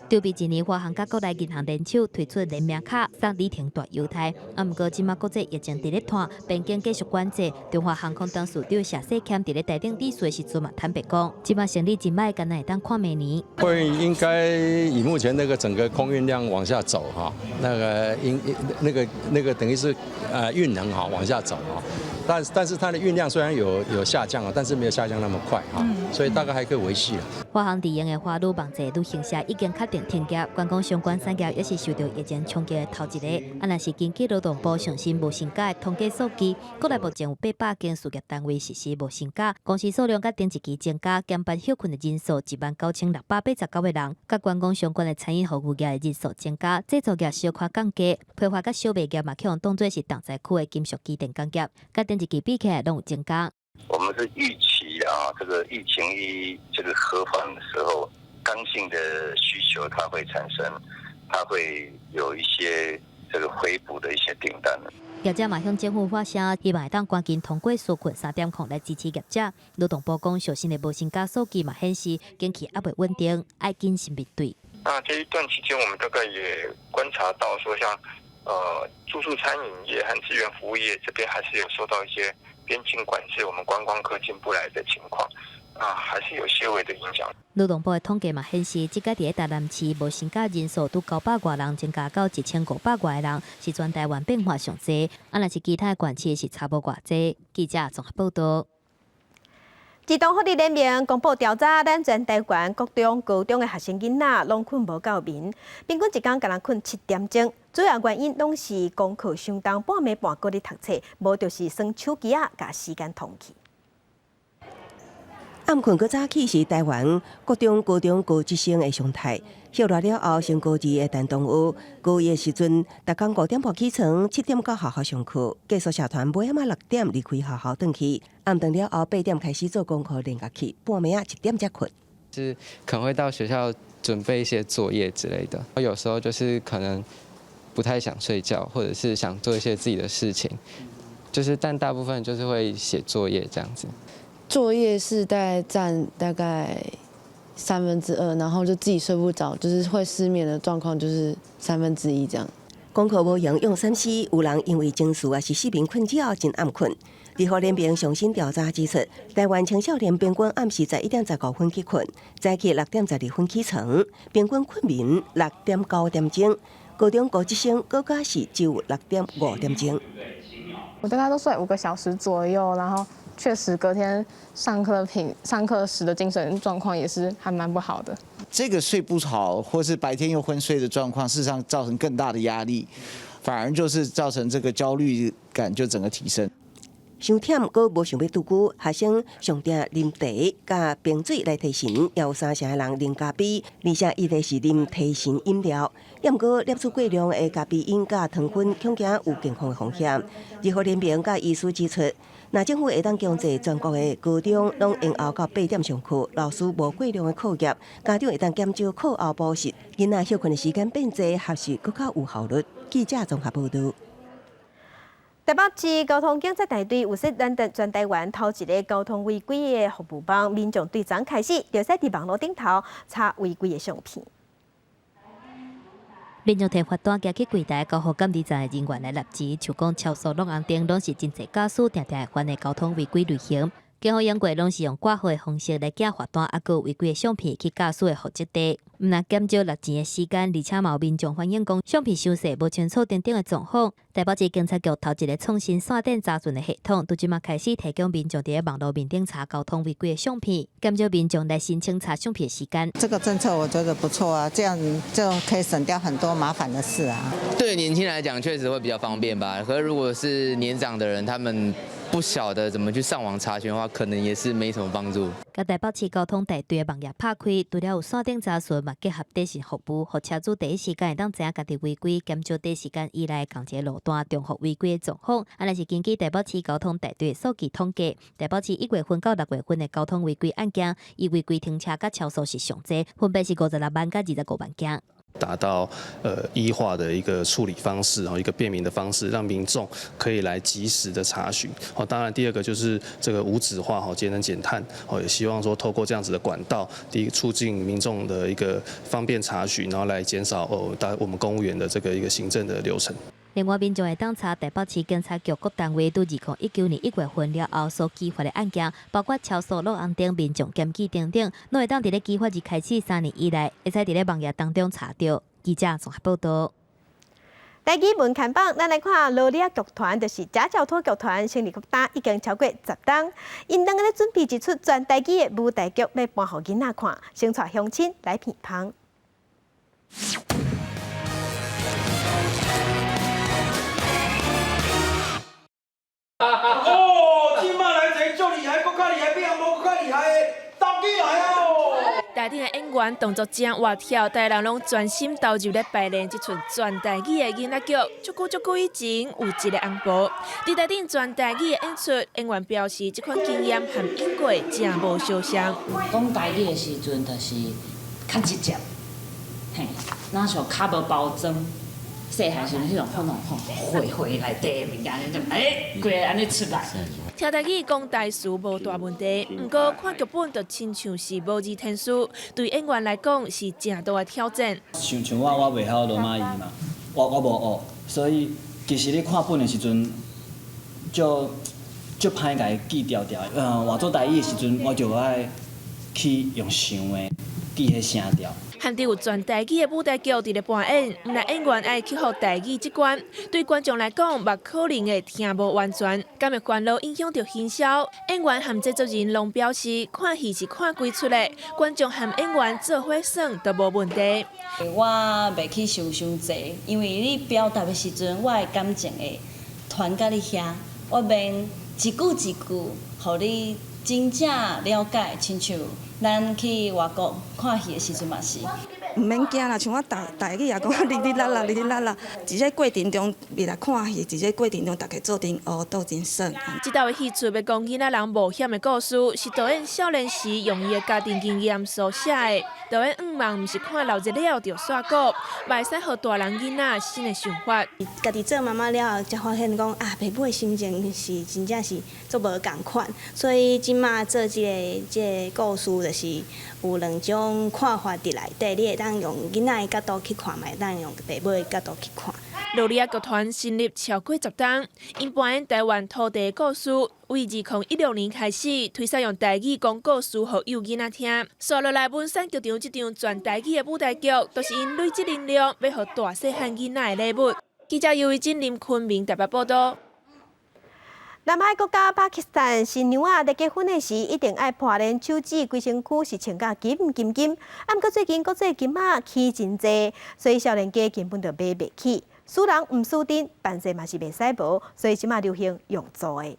籌備一年，華航佮國內銀行聯手推出聯名卡，送旅程大優待。啊，毋過這馬國際疫情佇咧拖，邊境繼續管制。中華航空董事長謝世謙佇咧台頂致辭的時陣嘛，坦白講，這馬生理真歹，敢若會當看明年。會應該以目前那個整個空運量往下走哈，那個應那個那個等於是運能哈往下走哈，但是它的運量雖然有下降啊，但是沒有下降那麼快哈，所以大概還可以維繫。華航直營的華旅網際旅行社已經確定停業，觀光相關產業也是受著疫情衝擊的頭一個。啊，若是根據勞動部上新無薪假的統計數據，國內目前有800間事業單位實施無薪假，公司數量較頂一期增加，減班歇睏的人數19,689個人，佮觀光相關的餐飲服務業的人數增加，製造業小可降低，批發佮小賣業嘛予人當做是重災區的金屬機電工業，佮頂一期比起來攏有增加。我們是預期啊，這個疫情一這個和緩的時候，剛性的需求它會產生，它會有一些這個回補的一些訂單。業者嘛向政府發聲，希望會當趕緊通過紓困3.0來支持業者。勞動部講，上新的無薪假數據嘛顯示，景氣猶未穩定，愛謹慎面對。那這一段期間，我們大概也觀察到，說像住宿餐飲業和資源服務業這邊，還是有受到一些邊境管制，我們觀光客進不來的情況，啊，還是有些微的影響。勞動部的統計嘛顯示，這個佇咧台南市無薪假人數拄900外人，增加到1500外人，是全台灣變化上濟。啊，若是其他的縣市是差無偌濟。記者綜合報導。兒童福利聯盟公布調查，咱全台灣國中、高中的學生囡仔攏睏無夠眠，平均一工干焦睏7點鐘。主要原因攏是功課傷重，半暝半晡咧讀冊，無就是耍手機仔，共時間拖去。暗睏閣早起是台灣國中、高中高職生的常態。歇熱了後，升高二的陳同學，高一的時陣，逐工5點半起床，7點到學校上課。寄宿社團尾仔6點離開學校轉去，暗頓了後8點開始做功課練習去，半暝仔1點才睏。是可能會到學校準備一些作業之類的，有時候就是可能不太想睡覺，或者是想做一些自己的事情，就是但大部分就是會寫作業這樣子。作業是大概佔大概2/3，然後就自己睡不着，就是會失眠的狀況，就是1/3這樣。功課無閒用三 C，有人因為情緒抑是失眠困擾真暗睏。兒福聯盟上新調查指出，台灣青少年平均暗時11點15分去睏，早起6點12分起床，平均睏眠6.9點鐘。高中高職生閣較是只有6.5點鐘。我大概都睡5個小時左右，然後確實隔天上課時的精神狀況也是還蠻不好的。這個睡不好，或是白天又昏睡的狀況，事實上造成更大的壓力，反而就是造成這個焦慮感就整個提升。傷忝，閣無想欲獨居，學生上定啉茶佮冰水來提神，也有三成的人啉咖啡，而且伊個是啉提神飲料。猶毋過攝取過量的咖啡因佮糖分，恐驚有健康的風險。兒福聯盟佮醫師指出，若政府會當強制全國的高中攏延後到8點上課，老師無過量的課業，家長會當減少課後補習，囡仔歇睏的時間變濟，學習閣較有效率。記者綜合報導。台北市交通警察大隊有設攔截全台灣頭一个交通違規的服務網，民眾對昨開始就使佇網路頂頭查違規的相片。民眾提罰單，行去櫃台交予監理站的人員來立字，像講超速攏紅燈，攏是真濟駕駛定定會犯的交通違規類型。警方用過攏是用掛號的方式來寄罰單，抑閣違規的相片去駕駛的負責地，毋但減少搦錢的時間，而且嘛有民眾反映講相片傷細、無清楚等等的狀況。台北市警察局頭一个創新線頂查詢的系統，拄這馬開始提供民眾佇咧網路面頂查交通違規的相片，減少民眾來申請查相片的時間。這個政策我覺得不錯啊，這樣就可以省掉很多麻煩的事啊。對年輕人來講，確實會比較方便吧。可是如果是年長的人，他們不曉得怎麼去上網查詢的話，可能也是沒什麼幫助。佮台北市交通大隊的網頁拍開，除了有線頂查詢，嘛結合短訊服務，予車主第一時間會當知影家己違規，減少短時間以內仝一个路段重複違規的狀況。按呢是根據台北市交通大隊的數據統計，台北市1月份到6月份的交通違規案件，以違規停車佮超速是上濟，分別是56萬佮25萬件。達到E化的一個處理方式，一個便民的方式，讓民眾可以來及時的查詢。哦，當然第二個就是這個無紙化，節能減碳，哦，也希望說透過這樣子的管道，第一個促進民眾的一個方便查詢，然後來減少哦，大我們公務員的這個一個行政的流程。另外，民眾會當查台北市警察局各單位對2019年1月份了後所舉發的案件，包括超速、落紅燈、民眾檢舉等等，攏會當佇咧舉發日開始3年以內，會使佇咧網頁當中查著。記者綜合報導。台語文看榜，咱來看羅里仔劇團，就是假腳托劇團成立國單已經超過10冬，𪜶兩个咧準備一齣全台語的舞台劇，欲搬予囡仔看，先帶鄉親來片芳。哦，這馬來一個足厲害，閣較厲害，比紅毛閣較厲害的，投起來哦！台頂的演員動作真活跳，大家攏專心投入咧排練這齣全台語的囡仔劇。足久足久以前，有一个紅婆佇台頂全台語的演出，演員表示這款經驗和演過誠無相像。講台語的時陣，就是較直接，嘿，若像較無包裝。細漢時陣，彼種可能吼，血血內底的物件，就欸，規个按呢出來。聽台語講台詞無大問題，毋過看劇本就親像是模擬天書，對演員來講是誠大的挑戰。像像我，我袂曉羅馬語嘛，我無學，所以其實你看本的時陣，足足歹共伊記牢牢。換做台語的時陣，我就愛去用想的記彼聲調。含著有全台語的舞台劇佇咧搬演，毋但演員愛克服台語這關，對觀眾來講嘛可能會聽無完全，敢會煩惱影響著行銷？演員和製作人攏表示，看戲是看幾齣的，觀眾和演員做伙耍都無問題。我袂去想傷濟，因為你表達的時陣，我的感情會傳到你遐，我免一句一句，予你真正了解，親像咱去外國看戲的時陣嘛是。毋免驚啦，像我台台語也講哩哩啦啦，哩哩啦啦，佇這過程中未來看戲，佇這過程中大家做陣學，鬥陣耍。這道的戲出欲講囡仔人冒險的故事，是導演少年時用伊的家庭經驗所寫的。導演向望毋是看鬧熱了就煞過，嘛會使予大人囡仔新的想法。家己做媽媽了後，才發現講啊，爸母的心情是真正是足無仝款，所以這馬做這個故事，就是有兩種看法佇內底，你會當用囡仔的角度去看，嘛會當用爸母的角度去看。羅里仔劇團成立超過10冬，𪜶扮演台灣土地的故事，為2016年開始推始用台語講故事，予幼囡仔聽。紲落來文山劇場這場全台語的舞台劇，都是𪜶累積能量，欲予大細漢囡仔的禮物。記者尤維真、林坤明台北報導。南海國家巴基斯坦新娘仔佇結婚的時，一定愛破練手指，規身軀是穿甲金金金。啊，毋過最近國際金仔起真濟，所以少年家根本就買袂起。輸人毋輸陣，辦勢嘛是袂使無，所以這馬流行用租的。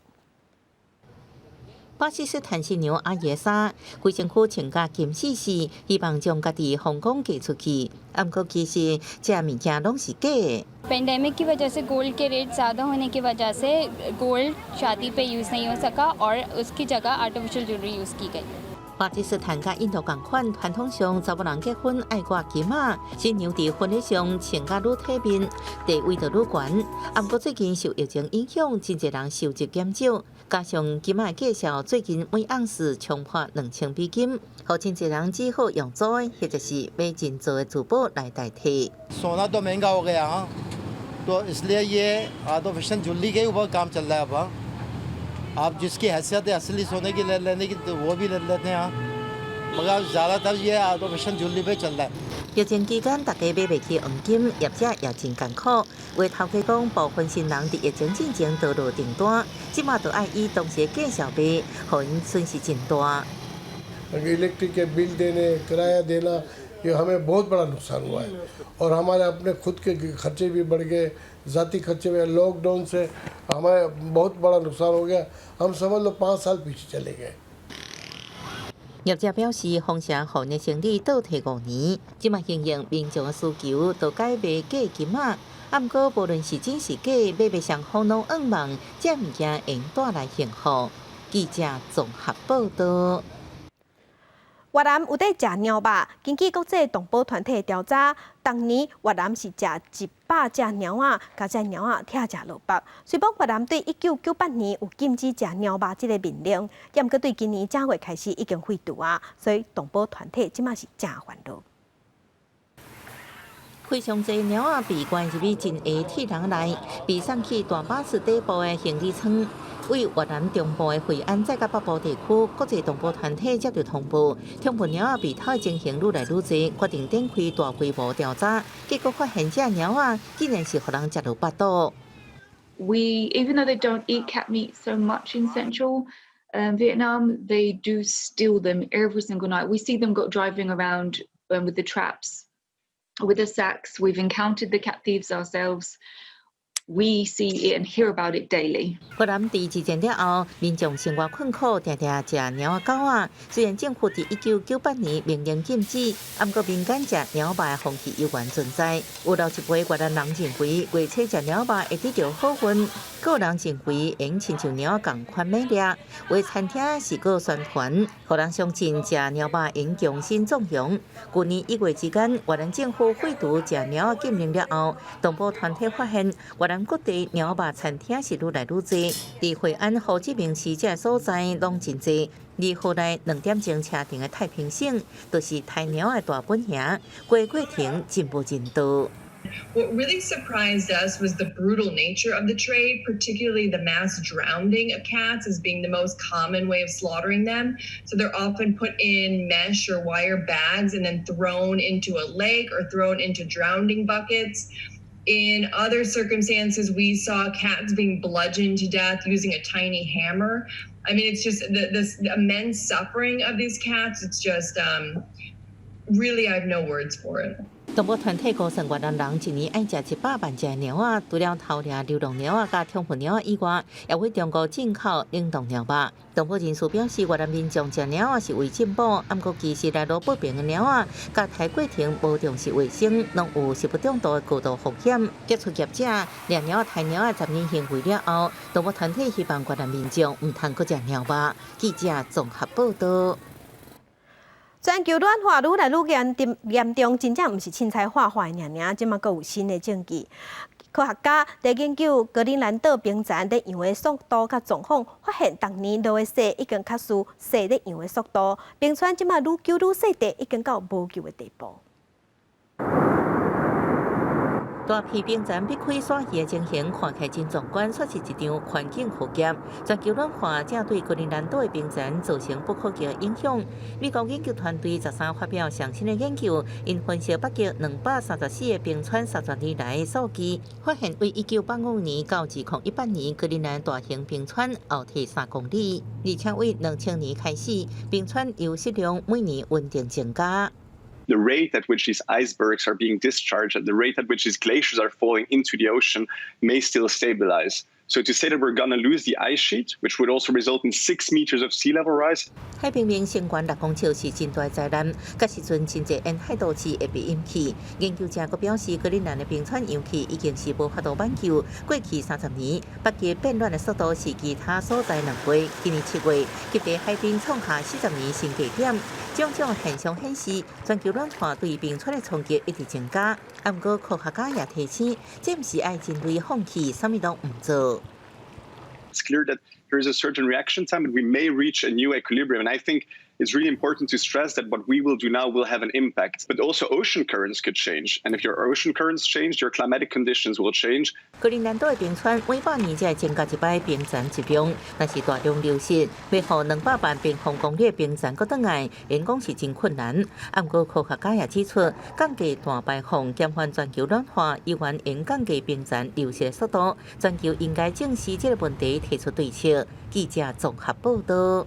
巴基斯坦新娘阿耶莎，規身軀穿甲金絲絲，希望將家己風光嫁出去。啊，毋過其實這物件攏是假的。 Pandemic की वजह से गोल्ड के रेट ज़्यादा होने की वजह से गोल्ड शादी पे यूज़ नहीं हो सका और उसकी जगह artificial jewellery use की गई。巴基斯坦佮印度仝款，傳統上查某人結婚愛掛金仔，新娘佇婚禮上穿甲愈體面，地位就愈懸。啊，毋過最近受疫情影響，真濟人收入減少，加上金仔價數最近每盎司衝破2000美金，予真濟人只好用租的或者是買人造的珠寶來代替。 सोना तो महंगा हो गया हाँ, तो इसलिए ये artificial jewellery के ऊपर काम चल रहा है अब। आप जिसकी हैसियत है असली सोने की ले लेने की तो वो भी ले लेते हैं, मगर ज़्यादातर ये आर्टिफिशियल ज्वेलरी पे चल रहा है。疫情期間，大家買袂起黃金，業者也真艱苦。有頭家講，部分新人佇疫情進前就落訂單，這馬就愛以當時的價數賣，予𪜶損失真大。 इलेक्ट्रिक के बिल देने, किराया देना, ये हमें बहुत बड़ा नुकसान हुआ है और हमारे अपने खुद के खर्चे भी बढ़ गए, ज़ाती खर्चे भी। लॉकडाउन से हमें बहुत बड़ा नुकसान हो गया। हम समझ लो 5 साल पीछे चले गए। 業者表示，豐城予的生理倒退5年，這馬因應民眾的需求，就改賣假金仔。啊，毋過無論是真是假，買賣雙方攏向望，這物件會帶來幸福。記者綜合報道。越南有咧食貓肉，根據國際動保團體調查，當年越南是食100隻貓仔，共這貓仔拆食落腹。雖罔越南對1998年有禁止食貓肉這个命令，毋過對今年正月開始已經廢除啊，所以動保團體這馬是誠煩惱。非常濟貓仔被關入去真鞋鐵籠內，被送去大巴士底部的行李艙。位越南中部的惠安再佮北部地區，國際動保團體接到通報，寵物貓仔被偷的情形愈來愈濟，決定展開大規模調查。結果發現，這貓仔竟然是予人食落腹肚。 We even though they don't eat cat meat so much in central Vietnam, they do steal them every single night. We see them go driving around with the traps, with the sacks. We've encountered the cat thieves ourselves. We see it and hear about it daily. 越南佇二戰了後，民眾生活困苦，定定食貓仔狗仔。雖然政府佇1998年明令禁止，毋過民間食貓肉的風氣猶原存在。有老一輩越南人認為，月初食貓肉會得著好運，閣有人認為會親像貓仔仝款美麗。有餐廳是閣宣傳，予人相信食貓肉會強身壯陽。舊年1月之間，越南政府廢除食貓仔禁令了後，動保團體發現越南各地貓肉餐廳是愈來愈濟，佇惠安胡志明市這个所在攏真濟。而河內2點鐘車程的太平省，就是刣貓的大本營，規過程真無人道。 What really surprised us was the brutal nature of the trade, particularly the mass drowning of cats as being the most common way of slaughtering them. So they're often put in mesh or wire bags and then thrown into a lake or thrown into drowning buckets. In other circumstances, we saw cats being bludgeoned to death using a tiny hammer. I mean, it's just this immense suffering of these cats. It's just really, I have no words for it. 動保團體估算，越南人一年愛食100萬隻貓仔，除了偷掠流浪貓仔佮寵物貓仔以外，也會中國進口冷凍貓肉。動保人士表示，越南民眾食貓仔是為進補，毋過其實來路不明的貓仔，共刣過程無重視衛生，攏有食物中毒的高度風險。揭出業者掠貓仔、刣貓仔殘忍行為了後，動保團體希望越南民眾毋通閣食貓肉。記者綜合報道。全球暖化愈來愈嚴重，嚴重真正毋是凊彩畫畫的爾爾，這馬閣有新的證據。科學家佇研究格陵蘭島冰層咧溶的速度佮狀況，發現逐年落的雪已經較輸雪咧溶的速度，冰川這馬愈久愈細塊，已經到無救的地步。大片冰層被開徙去的情形看起來真壯觀，卻是一場環境浩劫。全球暖化正對格陵蘭島的冰層造成不可逆的影響。美國研究團隊13發表上新的研究，𪜶分析北極234个冰川30年來的數據，發現為1985年到2018年，格陵蘭大型冰川後退3公里，而且為2000年開始，冰川流失量每年穩定增加。 The rate at which these icebergs are being discharged and the rate at which these glaciers are falling into the ocean may still stabilize. So to say that we're going to lose the ice sheet, which would also result in 6 meters of sea level rise. 海平面升懸6公尺是真大災難，彼時陣真濟沿海都市會被淹去。研究者閣表示，格陵蘭的冰川融去已經是無法度挽救。過去30年，北極變暖的速度是其他所在2倍。今年7月，極地海冰創下40年新低點。種種現象顯示，全球暖化對冰川的衝擊一直增加。毋過科學家也提醒，這毋是愛人類放棄，啥物攏毋做。 It's clear that there is a certain reaction time, and we may reach a new equilibrium. And I think It's really important to stress that what we will do now will have an impact, but also ocean currents could change. And if your ocean currents change, your climatic conditions will change. 格陵蘭島的冰川每百年才會增加一擺冰層質量，若是大量流失，欲予200萬平方公里的冰層閣轉來，𪜶講是真困難。啊，毋過科學家也指出，降低碳排放、減緩全球暖化，猶原會降低冰層流失的速度。全球應該正視這個問題，提出對策。記者綜合報道。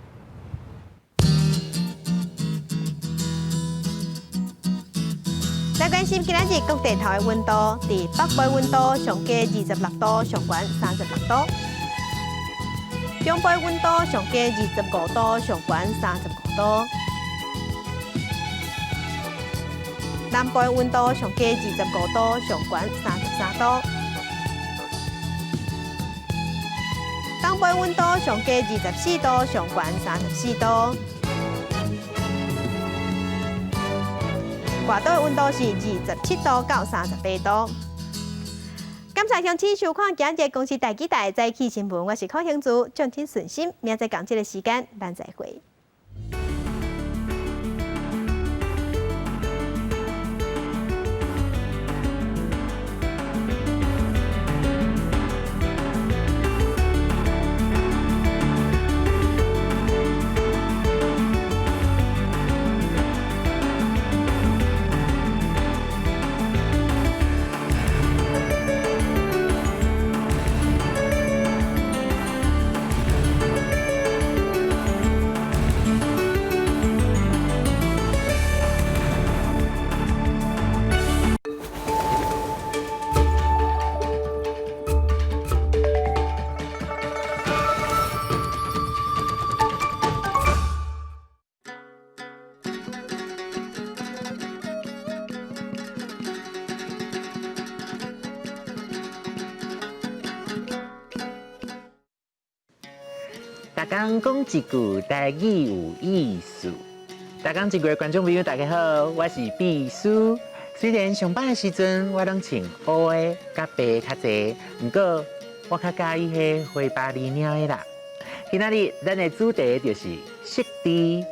來關心今仔日各地頭的溫度，佇北部溫度上低26度，上懸36度；中部溫度上低25度，上懸35度；南部溫度上低25度，上懸33度；東部溫度上低24度，上懸34度。外島的溫度是27度到38度。感謝鄉親收看今日公視台語台早起新聞，我是柯興珠，祝恁順心。明仔載仝這個時間，咱再會。逐工講一句台語有意思。逐工一句的觀眾朋友，大家好，我是秘書。雖然上班的時陣我攏穿烏的佮白較濟，毋過我較佮意彼花巴厘領的啦。今仔日咱的主題就是色字，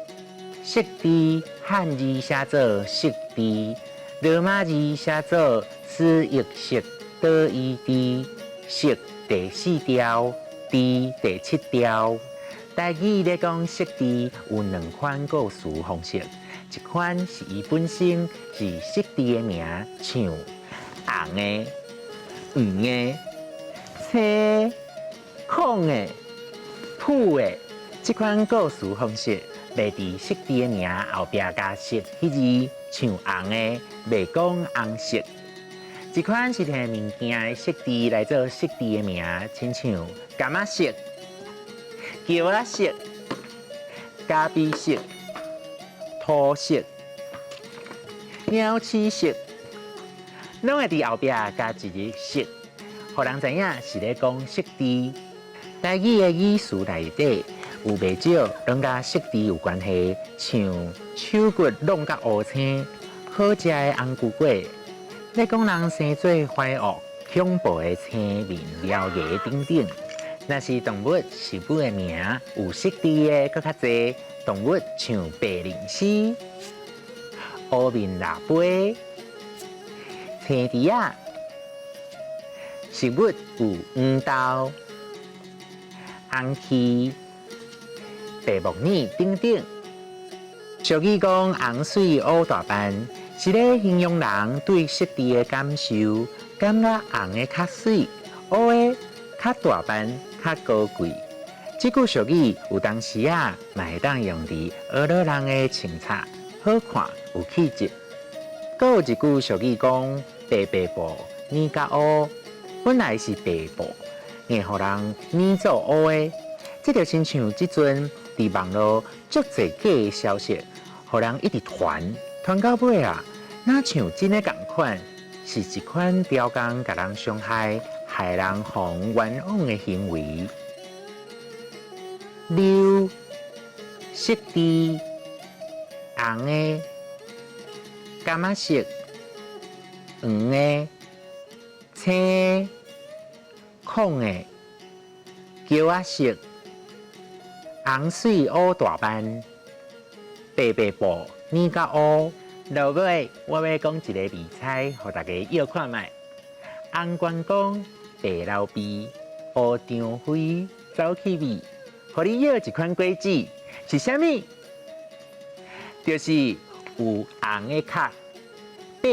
色字漢字寫做色字，羅馬字寫做斯譯色倒伊字，色第四調，字第七調。台語咧講色字有兩款故事方式，一款是伊本身是色字的名，像紅的、黃的、青、紺的、殕的。這款故事方式袂佇色字的名後壁加色彼字，像紅的袂講紅色。一款是提物件的色字來做色字的名，親像柑仔色、橋仔色、咖啡色、土色、鳥鼠色，攏會佇後壁加一個色，予人知影是咧講色字。台語的語詞內底有袂少攏佮色字有關係，像手骨挵甲烏青，好食的紅菇粿，咧講人生做壞惡、恐怖的青面獠牙等等。若是動物、食物的名有色字的，閣較濟。動物像白靈絲、烏面蜊杯、青豬仔。食物有黃豆、紅薔、白木耳等等。俗語講紅媠烏大斑，是咧形容人對色字的感受，感覺紅的較媠，烏的較大斑、較高貴。這句俗語有當時啊，嘛會當用佇學老人的穿插，好看有氣質。閣有一句俗語講白白布染甲烏，本來是白布，硬予人染做烏的。這就親像這陣佇網路足濟假的消息，予人一直傳，傳到尾啊，若像真的仝款，是一款刁工共人傷害、害人予人冤枉的行為。溜、色字、紅的、柑仔色、黃的、青的、紺的、橋仔色、紅媠烏大斑、白白布染甲烏。落尾，我欲講一个謎猜，予大家臆看覓。紅關公，白劉備，烏張飛，走去味，予你臆一款果子是啥物？就是有紅的殼、白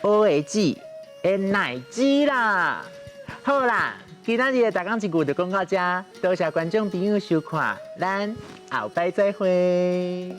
肉、烏的籽的奶籽啦。好啦，今仔日的逐工一句就講到遮，多謝觀眾朋友收看，咱後擺再會。